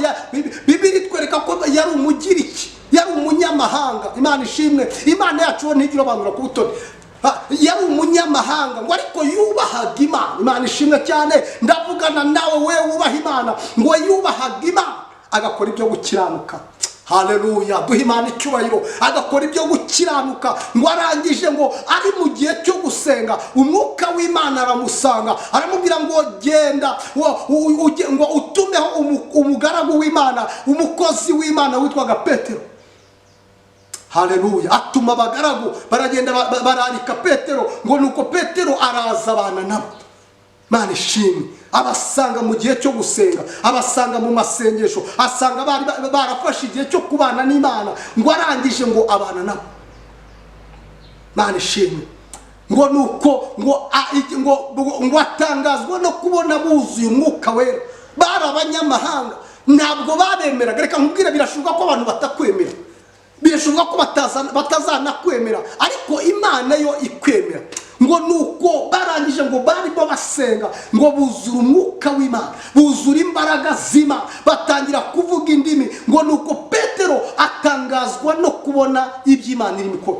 Bibiliya itwereka ko yari Umugiriki, yari umunyamahanga. Imana ishimwe. Imana yacu yo ntigira irobanura ku butoni. Yari umunyamahanga ngo, ariko yubahaga Imana. Imana ishimwe cyane. Ndavugana nawe we wubaha Imana. Ngo yubahaga Imana, agakora ibyo gukiranuka. Haleluya, duha Imana icyubahiro. Agakora ibyo gukiranuka. Ngo arangije, ngo ari mu gihe cyo gusenga, Umwuka w'Imana aramusanga, aramubwira ngo genda ngo utumeho umugaragu w'Imana, umukozi w'Imana witwaga Petero. Haleluya! Atuma abagaragu, baragenda bararika Petero. Ngo nuko Petero araza, abana nabo. Mana ishimwe. Abasanga mu gihe cyo gusenga, abasanga mu masengesho, asanga bari barafashe igihe cyo kubana n'Imana. Ngo arangije ngo abana nabo. Mana ishimwe. Ngo nuko ngo ngo atangazwa no kubona buzuye Umwuka Wera. Bari abanyamahanga, ntabwo babemeraga. Reka nkubwire, birashoboka ko abantu batakwemera, birashoboka ko batazanakwemera, ariko Imana yo ikwemera. Ngo nuko barangije, ngo barimo basenga, ngo buzura Umwuka w'Imana, buzura imbaraga z'Imana, batangira kuvuga indimi. Ngo nuko Petero atangazwa no kubona iby'Imana irimo ikora.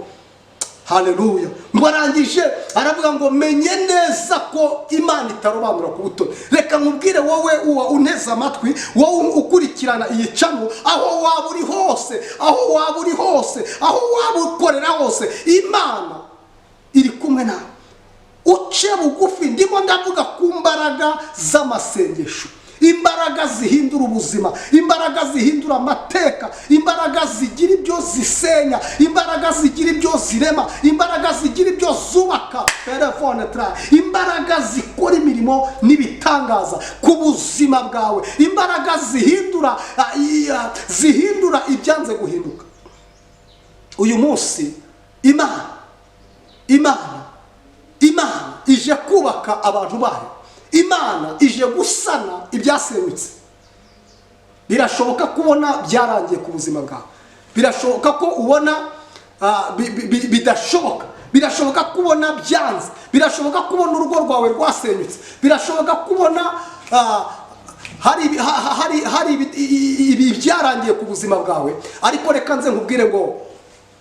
Haleluya! Ngo arangije aravuga ngo menye neza ko Imana itarobanura ku butoni. Reka nkubwire wowe uwa unteze amatwi, wowe ukurikirana iyi channel, aho waba uri hose, aho waba uri hose, aho waba ukorera hose, Imana iri kumwe nawe. Uce bugufi. Ndimo ndavuga ku mbaraga z'amasengesho, imbaraga zihindura ubuzima, imbaraga zihindura amateka, imbaraga zigira ibyo zisenya, imbaraga zigira ibyo zirema, imbaraga zigira ibyo zubaka, telefone tra, imbaraga zikora imirimo n'ibitangaza ku buzima bwawe, imbaraga zihindura ibyanze guhinduka. Uyu munsi Imana ije kubaka abantu bayo, Imana ije gusana ibyasenyutse. Birashoboka ko ubona byarangiye ku buzima bwawe, birashoboka ko ubona bidashoboka, birashoboka ko ubona byanze, birashoboka ko ubona urugo rwawe rwasenyutse, birashoboka ko ubona hari ibi byarangiye ku buzima bwawe. Ariko reka nze nkubwire ngo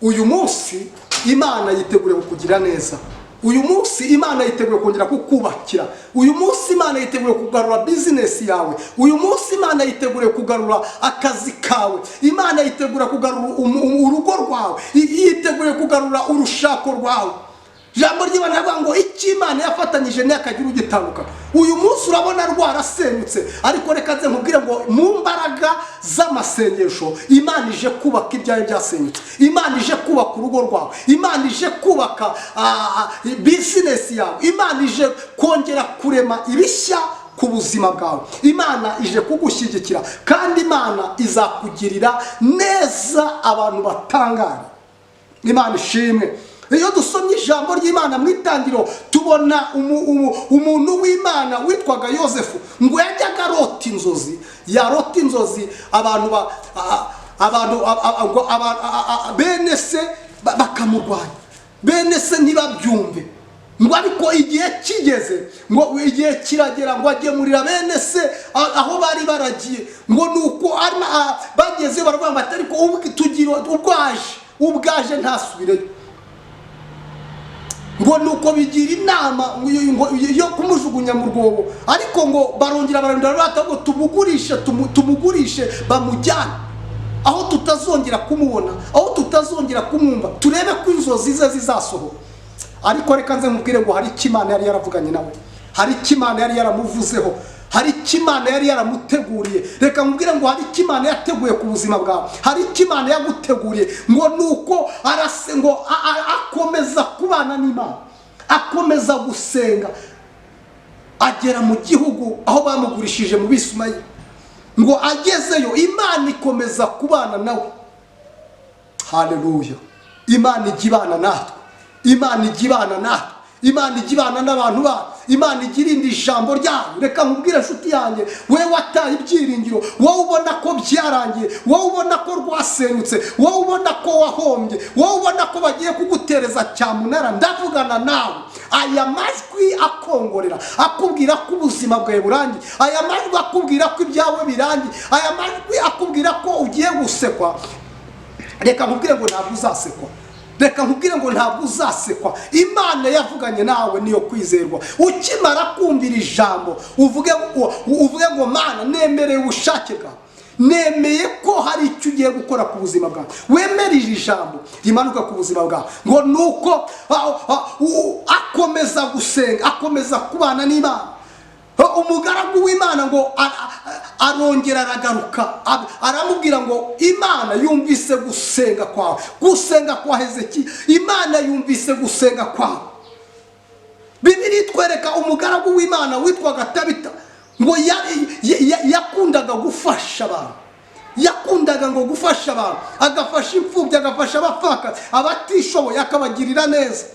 uyu munsi Imana yiteguye kukugira neza. Uyu munsi Imana yiteguye kongera kukubakira. Uyu munsi Imana yiteguye kugarura bizinesi yawe. Uyu munsi Imana yiteguye kugarura akazi kawe. Imana yitegura kugarura urugo rwawe. Yiteguye kugarura urushako rwawe. Ijambo ry'Imana rivuga ngo icyo Imana yafatanyije ntihakagire ugitandukana. Uyu munsi urabona rwarasenyutse, ariko reka nze nkubwire ngo mu mbaraga z'amasengesho Imana ije kubaka ibyawe byasenyutse. Imana ije kubaka urugo rwawe. Imana ije kubaka bizinesi yawe. Imana ije kongera kurema ibishya ku buzima bwawe. Imana ije kugushyigikira, kandi Imana izakugirira neza abantu batangara. Imana ishimwe. Iyo dusomye ijambo ry'Imana mu itangiriro, tubona umuntu w'Imana witwaga Yosefu, ngo yajyaga arota inzozi, yarota inzozi abantu ba, a, abantu, a, a, ngo aba, a, a, a, bene se bakamurwanya, bene se ntibabyumve. Ngo ariko igihe kigeze, ngo igihe kiragera ngo agemurira bene se aho bari baragiye. Ngo nuko bageze baravuga ngo ati ariko tugira ubwaje ntasubireyo. Ngo nuko bigira inama ngo yo kumujugunya mu rwobo, ariko ngo barongera bararindira bata ngo tumugurishe bamujyane aho tutazongera kumubona, aho tutazongera kumwumva, turebe ko inzozi ze zizasohoka. Ariko reka nze nkubwire ngo hari icyo Imana yari yaravuganye nawe, hari icyo Imana yari yaramuvuzeho, hari icyo Imana yari yaramuteguriye. Reka nkubwire ngo hari icyo Imana yateguye ku buzima bwawe, hari icyo Imana yaguteguriye. Ngo nuko arase ngo akomeza kubana n'Imana, akomeza gusenga, agera mu gihugu aho bamugurishije mu Bisumayeli. Ngo agezeyo Imana ikomeza kubana nawe. Haleluya! Imana ijya ibana natwe, Imana ijya ibana natwe, Imana ijya ibana n'abantu bayo, Imana ijya irinda ijambo ryayo. Reka nkubwire nshuti yanjye, wowe wataye ibyiringiro, wowe ubona ko byarangiye, wowe ubona ko rwasenyutse, wowe ubona ko wahombye, wowe ubona ko bagiye kugutereza cyamunara, ndavugana nawe. Aya majwi akongorera akubwira ko ubuzima bwawe burangiye, aya majwi akubwira ko ibyawe birangiye, aya majwi akubwira ko ugiye gusekwa, reka nkubwire ngo ntabwo uzasekwa. Reka nkubwire ngo ntabwo uzasekwa. Imana yavuganye nawe niyo kwizerwa. Ukimara kumvira ijambo uvuge ngo Mana, nemereye ubushake bwawe, nemeye ko hari icyo ugiye gukora ku buzima bwawe. Wemere iri jambo rimanuka ku buzima bwawe. Ngo nuko akomeza gusenga, akomeza kubana n'Imana. Umugaragu w'Imana ngo arongera aragaruka, aramubwira ngo Imana yumvise gusenga kwawe, gusenga kwa Hezekiya. Imana yumvise gusenga kwawe. Bibiliya itwereka umugaragu w'Imana witwaga Tabita, ngo yakundaga gufasha abantu, yakundaga ngo gufasha abantu, agafasha imfubyi, agafasha abapfakazi, abatishoboye, akabagirira neza.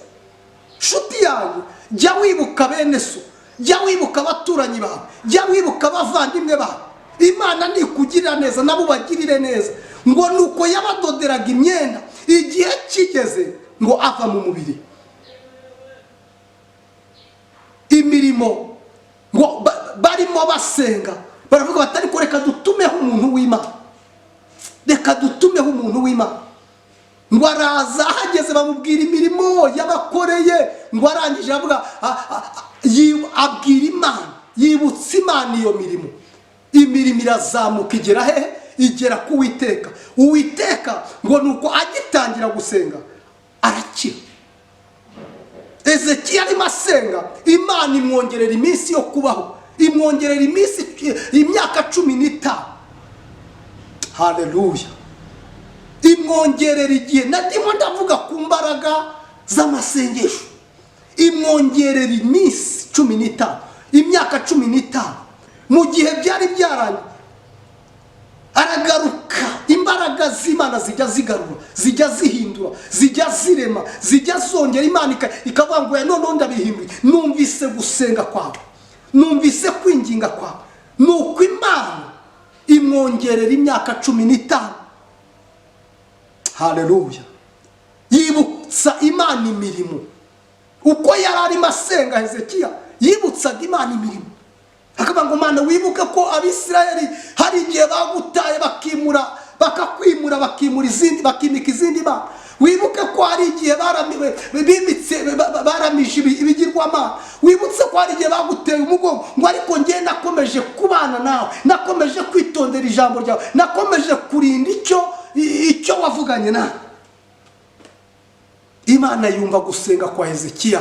Nshuti yanjye, jya wibuka bene so, jya wibuka abaturanyi bawe, jya wibuka abavandimwe bawe. Imana nikugirira neza nabo ubagirire neza. Ngo nuko yabadoderaga imyenda, igihe kigeze ngo ava mu mubiri. Imirimo ngo barimo basenga baravuga bati ariko reka dutumeho umuntu w'Imana, reka dutumeho umuntu w'Imana. Ngo araza, ahageze bamubwira imirimo yabakoreye. Ngo arangije avuga, abwira Imana, yibutsa Imana iyo mirimo. Imirimo irazamuka igera hehe? Igera ku Uwiteka. Uwiteka ngo nuko agitangira gusenga arakira. Ezekiya arimo asenga, Imana imwongerera iminsi yo kubaho, imwongerera iminsi, imyaka 15. Haleluya! Imwongerera igihe. Ndimo ndavuga ku mbaraga z'amasengesho. Imwongerera iminsi 15, imyaka 15, mu gihe byari byarangiye. Aragaruka. Imbaraga z'Imana zijya zigarura, zijya zihindura, zijya zirema, zijya zongera. Imana ikavuga ngo noneho ndabihinduye, numvise gusenga kwawe, numvise kwinginga kwawe. Nuko Imana Imwongerera imyaka 15. Haleluya! Yibutsa Imana imirimo. Uko yari arimo asenga, Hezekiya yibutsaga Imana imirimo, akavuga ngo: "Mana, wibuke ko Abisirayeli hari igihe bagutaye, bakimura, bakakwimura, bakimura izindi, bakimika izindi mana. Wibuke ko hari igihe bimitse, baramije ibigirwamana. Wibutse ko hari igihe baguteye umugongo." Ngo: "Ariko ngewe nakomeje kubana nawe, nakomeje kwitondera ijambo ryawe, nakomeje kurinda icyo wavuganye nawe." Imana yumva gusenga kwa Hezekiya.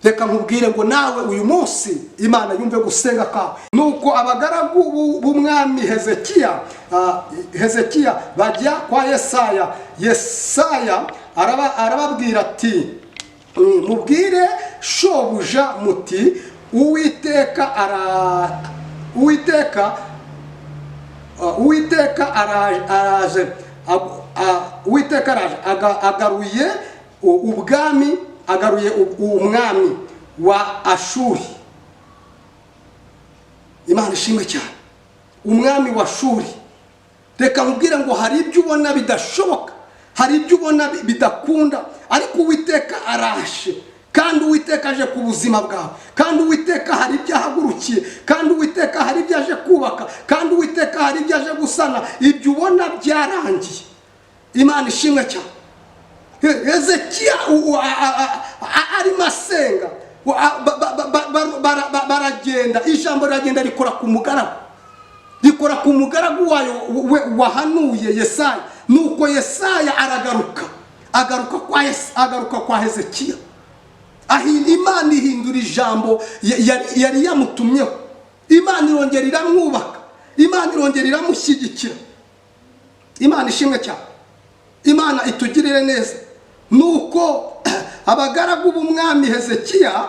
Reka nkubwire ngo nawe uyu munsi Imana yumve gusenga kwawe. Nuko abagaragu b'umwami Hezekiya bajya kwa Yesaya. Yesaya arababwira ati: "Mubwire shobuja muti: 'Uwiteka araje, agaruye ubwami, agaruye umwami wa Ashuri.'" Imana ishimwe cyane. Umwami wa Shuri. Reka nkubwire ngo hari ibyo ubona bidashoboka, hari ibyo ubona bidakunda, ariko Uwiteka araje, kandi Uwiteka aje ku buzima bwawe, kandi Uwiteka hari ibyo ahagurukiye, kandi Uwiteka hari ibyo aje kubaka, kandi Uwiteka hari ibyo aje gusana ibyo ubona byarangiye. Imana ishimwe cyane. Hezekiya arimo asenga, baragenda, ijambo riragenda rikora ku mugaragu, rikora ku mugaragu wayo wahanuye, Yesaya. Nuko Yesaya aragaruka, agaruka kwa Hezekiya. Imana ihindura ijambo yari yamutumyeho. Imana irongera iramwubaka, Imana irongera iramushyigikira. Imana ishimwe cyane. Imana itugirire neza. Nuko abagaragu b'umwami Hezekiya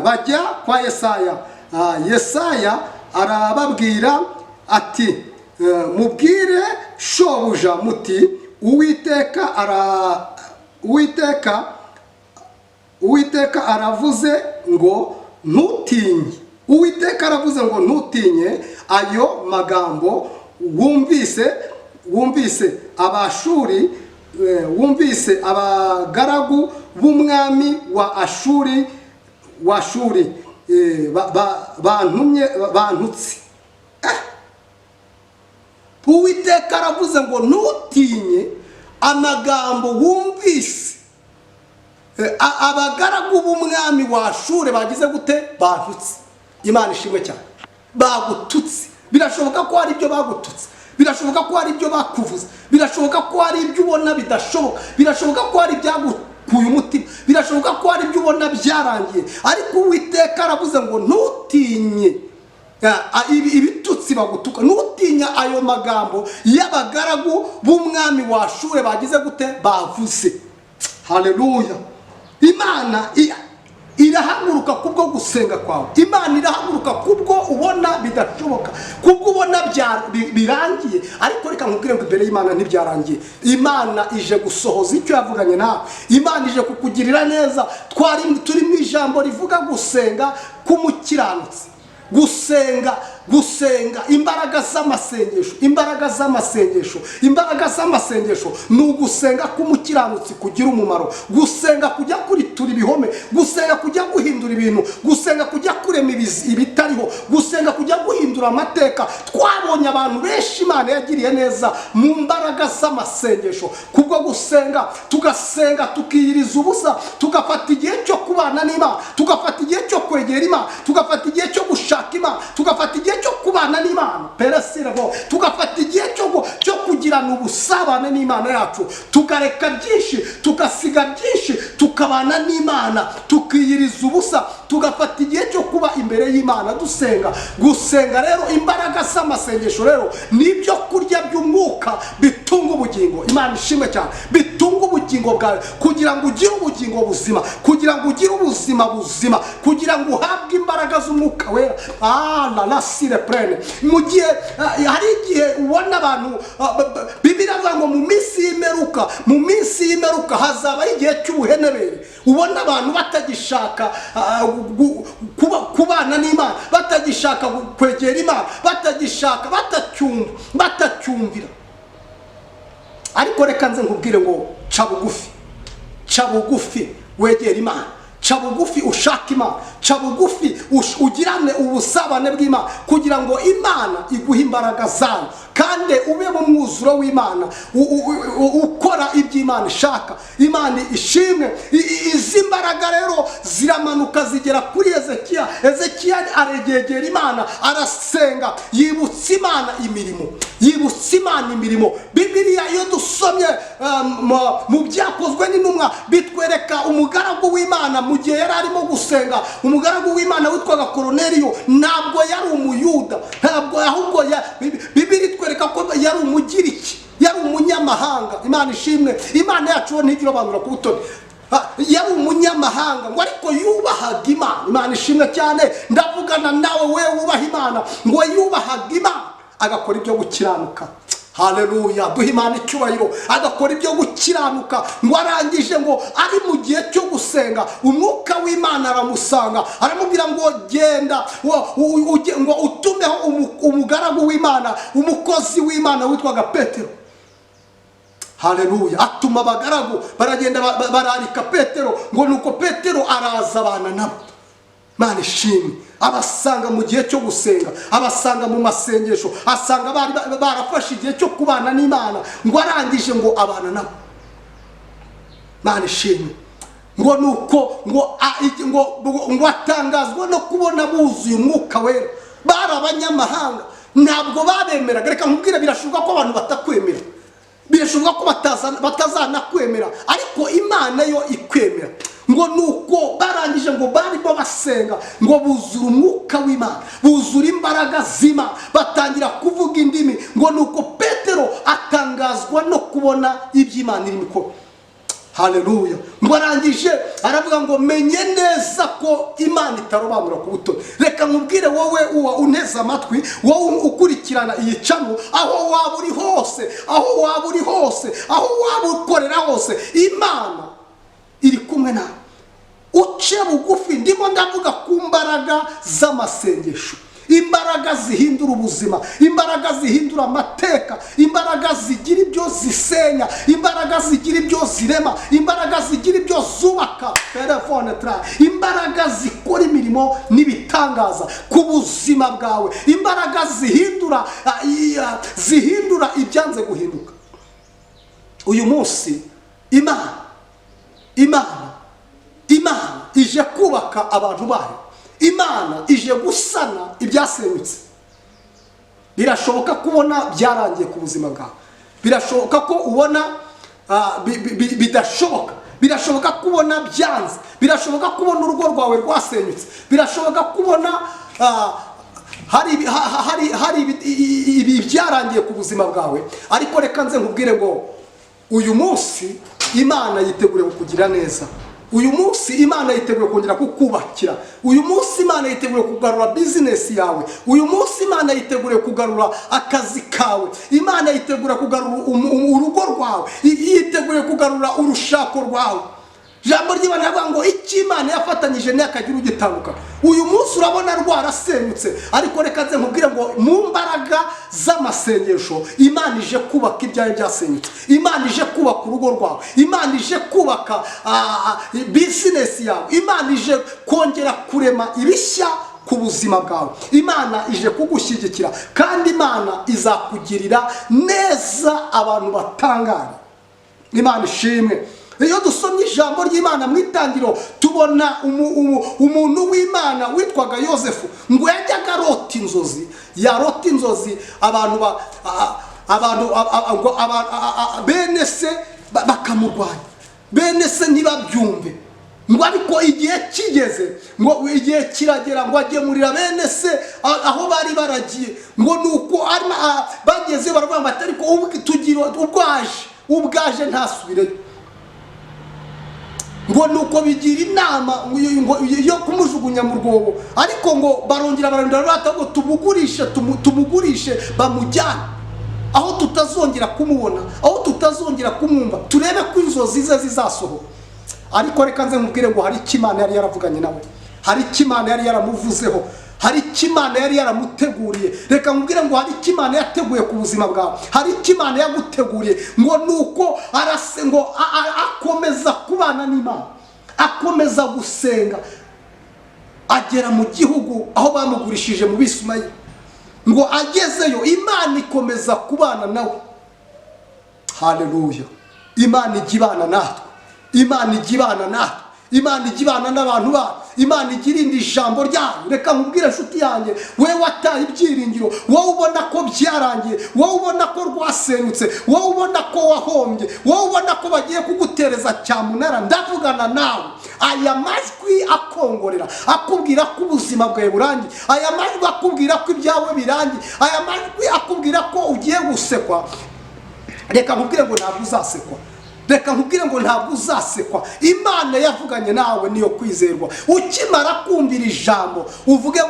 bajya kwa Yesaya. Yesaya arababwira ati: "Mubwire shobuja muti: 'Uwiteka aravuze ngo: Ntutinye. Uwiteka aravuze ngo: Ntutinye ayo magambo wumvise Abashuri, wumvise abagaragu b'umwami wa Ashuri bantumye, bantutse.'" Uwiteka aravuze ngo: "Ntutinye amagambo wumvise abagaragu b'umwami wa Shure bagize gute? Bantutse." Imana ishimwe cyane. Bagututse, birashoboka ko hari ibyo bagututse, birashoboka ko hari ibyo bakuvuze, birashoboka ko hari ibyo ubona bidashoboka, birashoboka ko hari ibyagukuye umutima, birashoboka ko hari ibyo ubona byarangiye, ariko Uwiteka aravuze ngo: "Ntutinye ibitutsi bagutuka, ntutinye ayo magambo y'abagaragu b'umwami wa Shure bagize gute? Bavuze." Haleluya! Imana irahaguruka kubwo gusenga kwawe. Imana irahaguruka kubwo ubona bidashoboka, kubwo ubona birangiye. Ariko reka nkubwire ngo imbere y'Imana ntibyarangiye. Imana ije gusohoza icyo yavuganye nawe. Imana ije kukugirira neza. Twari turi mu ijambo rivuga gusenga k'umukiranutsi, gusenga, gusenga, imbaraga z'amasengesho, imbaraga z'amasengesho, imbaraga z'amasengesho. Ni ugusenga k'umukiranutsi kugira umumaro, gusenga kujya kuritura ibihome, gusenga kujya guhindura ibintu, gusenga kujya kurema ibitariho, gusenga kujya guhindura amateka. Twabonye abantu benshi Imana yagiriye neza mu mbaraga z'amasengesho, kubwo gusenga, tugasenga, tukiyiriza ubusa, tugafata igihe cyo kubana n'Imana, tugafata igihe cyo kwegera Imana, tugafata igihe cyo gushaka Imana, tugafata igihe cyo kubana n'Imana peresirebo, tugafata igihe cyo kugirana ubusabane n'Imana yacu, tukareka byinshi, tugasiga byinshi, tukabana n'Imana, tukiyiriza ubusa, tugafata igihe cyo kuba imbere y'Imana dusenga. Gusenga rero, imbaraga z'amasengesho rero ni ibyo kurya by'umwuka bitunga ubugingo. Imana ishimwe cyane. Bitunga ubugingo bwawe kugira ngo ugire ubugingo buzima, kugira ngo ugire ubuzima buzima, kugira ngo uhabwe imbaraga z'Umwuka Wera. La la sire prene. Mu gihe hari igihe ubona abantu, Bibiliya iravuga ngo mu minsi y'imperuka, mu minsi y'imperuka hazaba igihe cy'ubuhenebere, ubona abantu batagishaka kubana n'Imana, batagishaka kwegera Imana, batagishaka, batacyumva, batacyumvira. Ariko reka nze nkubwire ngo ca bugufi, ca bugufi wegera Imana, ca bugufi ushaka Imana, ca bugufi ugirane ubusabane bw'Imana, kugira ngo Imana iguhe imbaraga zayo, kandi ube mu mwuzuro w'Imana, ukora ibyo Imana ishaka. Imana ishimwe. Izi mbaraga rero ziramanuka zigera kuri Hezekiya. Hezekiya aregegera Imana, arasenga, yibutsa Imana imirimo, yibutsa Imana imirimo. Bibiliya iyo dusomye mu Byakozwe n'Intumwa, bitwereka umugaragu w'Imana mu gihe yari arimo gusenga, umugaragu w'Imana witwaga Koroneliyo. Ntabwo yari Umuyuda, ntabwo, ahubwo Bibiliya itwereka ko yari Umugiriki, yari umunyamahanga. Imana ishimwe. Imana yacu ntigira irobanura ku butoni. Yari umunyamahanga ngo, ariko yubahaga Imana. Imana ishimwe cyane. Ndavugana nawe we wubaha Imana. Ngo yubahaga Imana, agakora ibyo gukiranuka. Haleluya, duha Imana icyubahiro. Agakora ibyo gukiranuka. Ngo arangije, ngo ari mu gihe cyo gusenga, umwuka w'Imana aramusanga, aramubwira ngo genda ngo utumeho umugaragu w'Imana, umukozi w'Imana witwaga Petero. Haleluya. Atuma abagaragu, baragenda bararika Petero. Ngo nuko Petero araza, abana nabo. Mana ishimwe. Abasanga mu gihe cyo gusenga, abasanga mu masengesho, asanga bari barafashe igihe cyo kubana n'Imana. Ngo arangije ngo abana nabo. Mana ishimwe. Ngo nuko ngo atangazwa no kubona buzuye Umwuka Wera. Bari abanyamahanga, ntabwo babemeraga. Reka nkubwire, birashoboka ko abantu batakwemera, birashoboka ko batazanakwemera, ariko Imana yo ikwemera. Ngo nuko barangije, ngo barimo basenga, ngo buzura umwuka w'Imana, buzura imbaraga z'Imana, batangira kuvuga indimi. Ngo nuko Petero atangazwa no kubona iby'Imana irimo ikora. Haleluya. Ngo arangije aravuga ngo menye neza ko Imana itarobanura ku butoni. Reka nkubwire wowe uwa unteze amatwi, wowe ukurikirana iyi channel, aho waba uri hose, aho waba uri hose, aho waba ukorera hose, Imana iri kumwe nawe. Uce bugufi. Ndimo ndavuga ku mbaraga z'amasengesho, imbaraga zihindura ubuzima, imbaraga zihindura amateka, imbaraga zigira ibyo zisenya, imbaraga zigira ibyo zirema, imbaraga zigira ibyo zubaka, telefone tra imbaraga zikora imirimo n'ibitangaza ku buzima bwawe, imbaraga zihindura ibyanze guhinduka. Uyu munsi Imana ije kubaka abantu bayo, Imana ije gusana ibyasenyutse. Birashoboka kubona byarangiye ku buzima bwawe, birashoboka ko ubona bidashoboka, birashoboka kubona byanze, birashoboka kubona urugo rwawe rwasenyutse, birashoboka kubona hari ibi byarangiye ku buzima bwawe. Ariko reka nze nkubwire ngo uyu munsi Imana yiteguye kukugira neza. Uyu munsi Imana yiteguye kongera kukubakira. Uyu munsi Imana yiteguye kugarura bizinesi yawe. Uyu munsi Imana yiteguye kugarura akazi kawe. Imana yiteguye kugarura urugo rwawe, yiteguye kugarura urushako rwawe. Ijambo ry'Imana rivuga ngo icyo Imana yafatanyije ntihakagire ugitandukana. Uyu munsi urabona rwarasenyutse, ariko reka nze nkubwire ngo mu mbaraga z'amasengesho Imana ije kubaka ibyawe byasenyutse, Imana ije kubaka urugo rwawe, Imana ije kubaka bizinesi yawe, Imana ije kongera kurema ibishya ku buzima bwawe, Imana ije kugushyigikira, kandi Imana izakugirira neza abantu batangare. Imana ishimwe. Iyo dusomye ijambo ry'Imana mu Itangiriro, tubona umuntu w'Imana witwaga Yosefu. Ngo yajyaga arota inzozi, yarota inzozi, abantu ba a- abantu a- a- ngo bene se bakamurwanya, bene se ntibabyumve. Ngo ariko igihe kigeze, ngo igihe kiragera, ngo agemurira bene se aho bari baragiye. Ngo nuko bageze baravuga ngo ati ariko tugira ubwaje, ubwaje ntasubireyo. Ngo nuko bigira inama ngo yo kumujugunya mu rwobo, ariko ngo barongera barongera bata ngo tumugurishe, tumugurishe bamujyane aho tutazongera kumubona, aho tutazongera kumwumva, turebe ko inzozi ze zizasohoka. Ariko reka nze nkubwire ngo hari icyo Imana yari yaravuganye nawe, hari icyo Imana yari yaramuvuzeho, hari icyo Imana yari yaramuteguriye. Reka nkubwire ngo hari icyo Imana yateguye ku buzima bwawe, hari icyo Imana yaguteguriye. Ngo nuko arase ngo akomeza kubana n'Imana, akomeza gusenga, agera mu gihugu aho bamugurishije mu Bisumayeli. Ngo agezeyo Imana ikomeza kubana nawe. Haleluya! Imana ijya ibana natwe, Imana ijya ibana natwe, Imana ijya ibana n'abantu bayo, Imana ijya irinda ijambo ryayo. Reka nkubwire, inshuti yanjye, wowe wataye ibyiringiro, wowe ubona ko byarangiye, wowe ubona ko rwasenyutse, wowe ubona ko wahombye, wowe ubona ko bagiye kugutereza cyamunara, ndavugana nawe. Aya majwi akongorera akubwira ko ubuzima bwawe burangiye, aya majwi akubwira ko ibyawe birangiye, aya majwi akubwira ko ugiye gusekwa, reka nkubwire ngo ntabwo uzasekwa. Reka nkubwire ngo ntabwo uzasekwa. Imana yavuganye nawe niyo kwizerwa. Ukimara kumvira ijambo, uvuge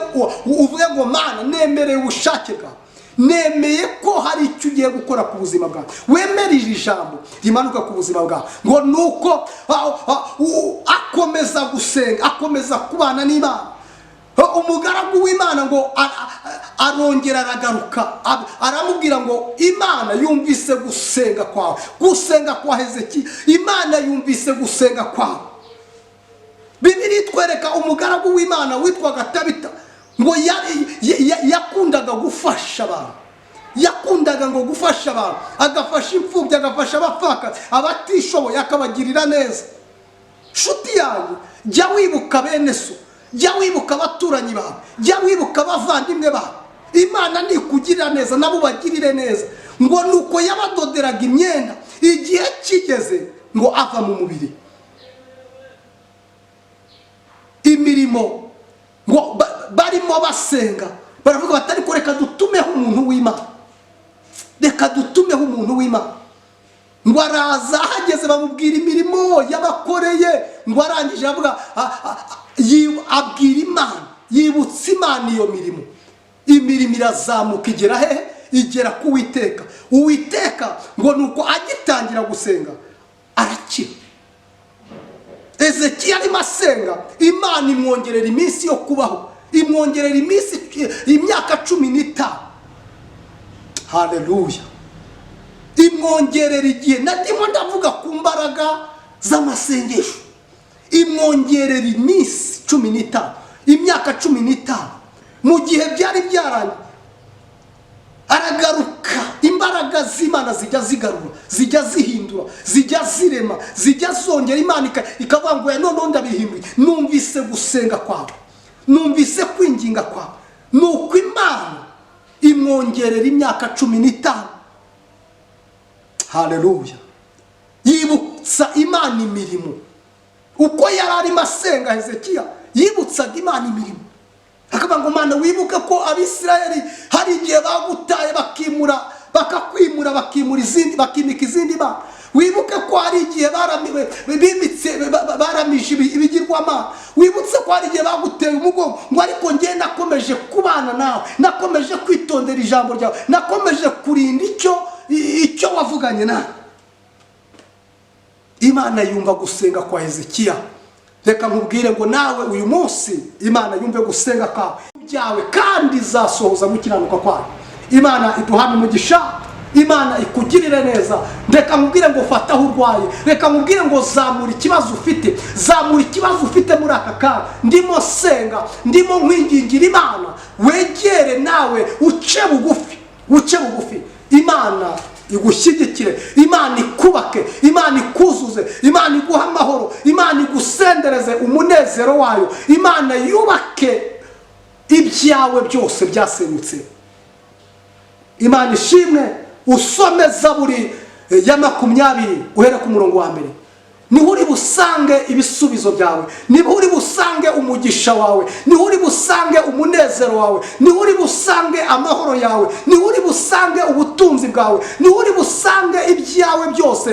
ngo: "Mana, nemereye ubushake bwawe, nemeye ko hari icyo ugiye gukora ku buzima bwawe." Wemere iri jambo rimanuka ku buzima bwawe. Ngo nuko akomeza gusenga, akomeza kubana n'Imana. Umugaragu w'Imana ngo arongera aragaruka, aramubwira ngo: "Imana yumvise gusenga kwawe, gusenga kwa Hezekiya. Imana yumvise gusenga kwawe." Bibiliya itwereka umugaragu w'Imana witwaga Tabita, ngo yakundaga gufasha abantu, yakundaga ngo gufasha abantu, agafasha imfubyi, agafasha abapfakazi, abatishoboye, akabagirira neza. Nshuti yanjye, jya wibuka bene so, jya wibuka abaturanyi bawe, jya wibuka abavandimwe bawe. Imana nikugirira neza, nabo ubagirire neza. Ngo nuko yabadoderaga imyenda. Igihe kigeze ngo ava mu mubiri. Imirimo ngo barimo basenga, baravuga bati: "Ariko reka dutumeho umuntu w'Imana, reka dutumeho umuntu w'Imana." Ngo araza, ahageze bamubwira imirimo yabakoreye. Ngo arangije avuga, abwira Imana, yibutsa Imana iyo mirimo. Imirimo irazamuka, igera hehe? Igera ku Uwiteka. Uwiteka ngo nuko agitangira gusenga arakira. Ezekiya arimo asenga, Imana imwongerera iminsi yo kubaho, imwongerera iminsi, imyaka 15. Haleluya! Imwongerera igihe. Ndimo ndavuga ku mbaraga z'amasengesho. Imwongerera iminsi 15, imyaka 15, mu gihe byari byarangiye. Aragaruka. Imbaraga z'Imana zijya zigarura, zijya zihindura, zijya zirema, zijya zongera. Imana ikavuga ngo: "Noneho ndabihinduye, numvise gusenga kwawe, numvise kwinginga kwawe." Ni uko Imana imwongerera imyaka 15. Haleluya! Yibutsa Imana imirimo. Uko yari arimo asenga Hezekiya, yibutsaga Imana imirimo, akavuga ngo: "Mana, wibuke ko Abisirayeli hari igihe bagutaye, bakimura, bakakwimura, bakimura izindi, bakimika izindi mana. Wibuke ko hari igihe bimitse, baramije ibigirwamana. Wibutse ko hari igihe baguteye umugongo." Ngo ariko njye nakomeje kubana nawe, nakomeje kwitondera ijambo ryawe, nakomeje kurinda icyo wavuganye nawe. Imana yumva gusenga kwa Hezekiya. Reka nkubwire ngo nawe uyu munsi Imana yumve gusenga kwawe byawe, kandi izasohoza gukiranuka kwayo. Imana iduhane umugisha, Imana ikugirire neza. Reka nkubwire ngo fata aho urwaye. Reka nkubwire ngo zamura ikibazo ufite, zamura ikibazo ufite muri aka kanya. Ndimo senga, ndimo nkwingingira Imana, wegere nawe, uce bugufi, uce bugufi, Imana igushyigikire, Imana ikubake, Imana ikuzuze, Imana iguhe amahoro, Imana igusendereze umunezero wayo, Imana yubake ibyawe byose byasenyutse. Imana ishimwe. Usome Zaburi ya 20 uhere ku murongo wa mbere. Niho uri busange ibisubizo byawe, niho uri busange umugisha wawe, niho uri busange umunezero wawe, niho uri busange amahoro yawe, niho uri busange ubutunzi bwawe, niho uri busange ibyawe byose.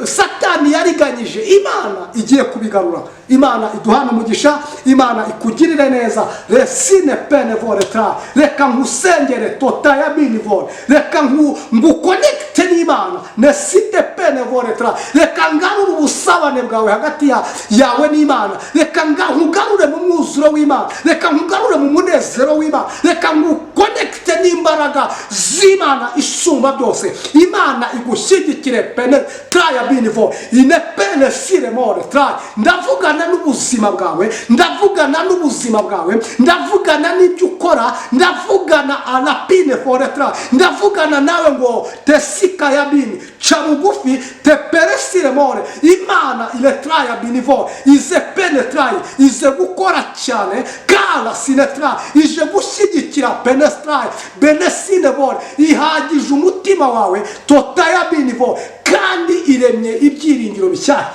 Satani yariganyije, Imana igiye kubigarura. Imana iduhana umugisha, Imana ikugirire neza. Resine pene vore tra, reka nkusengere totaya bini vore, reka ngukonekite n'Imana. Nesite pene vore tra, reka ngarure ubusabane bwawe hagati yawe n'Imana. Reka nkugarure mu mwuzuro w'Imana, reka nkugarure mu munezero w'Imana, reka ngukonekite n'imbaraga z'Imana isumba byose. Imana igushyigikire. Pene traya bini vore ine pene sire more traya. Ndavugana n'ubuzima bwawe, ndavugana n'ubuzima bwawe, ndavugana n'ibyo ukora, ndavugana arapine foretra, ndavugana nawe ngo tesika ya bini, ca bugufi teperesire more. Imana iretraya binivo ize penetraye, ize gukora cyane kara sinetra, ije gushyigikira penestraye benesine vore, ihagije umutima wawe totaya binivo, kandi iremye ibyiringiro bishyashya.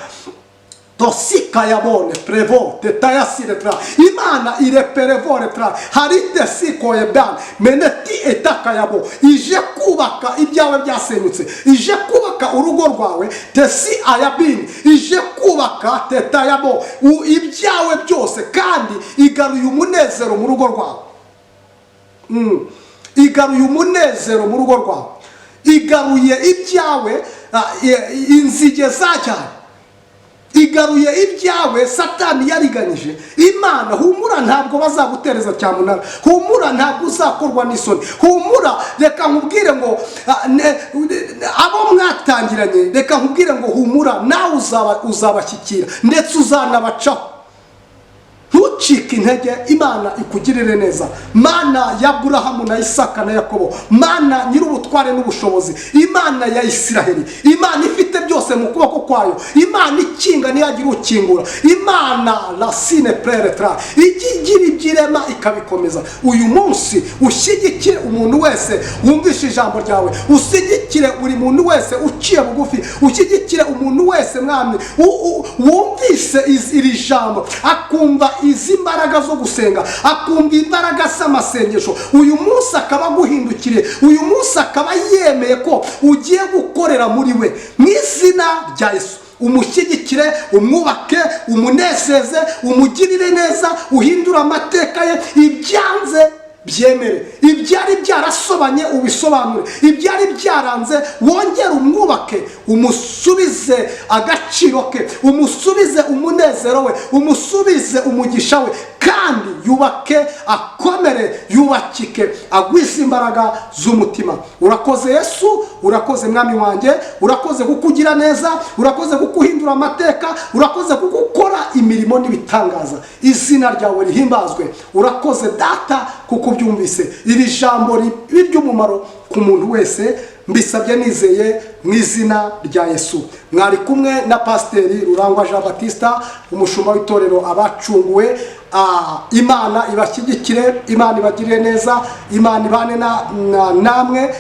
Tosika yabone prevo tetayasiretra. Imana ireperevoretra haritesikoyeban meneti etakayabo, ije kubaka ibyawe byasenyutse, ije kubaka urugo rwawe tesi ayabini, ije kubaka tetayabo ibyawe byose, kandi igaruye umunezero mu rugo rwawe. Igaruye umunezero mu rugo rwawe, igaruye ibyawe inzige zajyanye, igaruye ibyawe Satani yariganyije. Imana, humura, ntabwo bazagutereza cyamunara. Humura, ntabwo uzakorwa n'isoni. Humura, reka nkubwire ngo abo mwatangiranye, reka nkubwire ngo humura, nawe uzabashyikira ndetse uzanabacaho. Ntucike intege, Imana ikugirire neza. Mana ya Aburahamu na Isaka na Yakobo, Mana nyir'ubutware n'ubushobozi, Imana ya Isiraheli, Imana ifite byose mu kuboko kwayo, Imana ikinga ntiyagira ukingura, Imana rasine preretra, ijya igira ibyo irema ikabikomeza, uyu munsi ushyigikire umuntu wese wumvishe ijambo ryawe, ushyigikire buri muntu wese uciye bugufi, ushyigikire umuntu wese, Mwami, wumvise iri jambo, akumva izi mbaraga zo gusenga, akumva imbaraga z'amasengesho, uyu munsi akaba aguhindukiriye, uyu munsi akaba yemeye ko ugiye gukorera muri we. Mu izina rya Yesu, umushyigikire, umwubake, umunezeze, umugirire neza, uhindure amateka ye. Ibyanze byemere, ibyari byarasobanye ubisobanure, ibyari byaranze wongere umwubake, umusubize agaciro ke, umusubize umunezero we, umusubize umugisha we, kandi yubake, akomere, yubakike, agwize imbaraga z'umutima. Urakoze Yesu, urakoze Mwami wanjye, urakoze kuko ugira neza, urakoze kuko uhindura amateka, urakoze kuko ukora imirimo n'ibitangaza. Izina ryawe rihimbazwe. Urakoze Data kuko ubyumvise. Iri jambo ribe iry'umumaro ku muntu wese. Mbisabye nizeye mu izina rya Yesu. Mwari kumwe na Pasiteri Rurangwa Jean Batista, umushumba w'itorero Abacunguwe. Imana ibashyigikire, Imana ibagirire neza, Imana ibane namwe.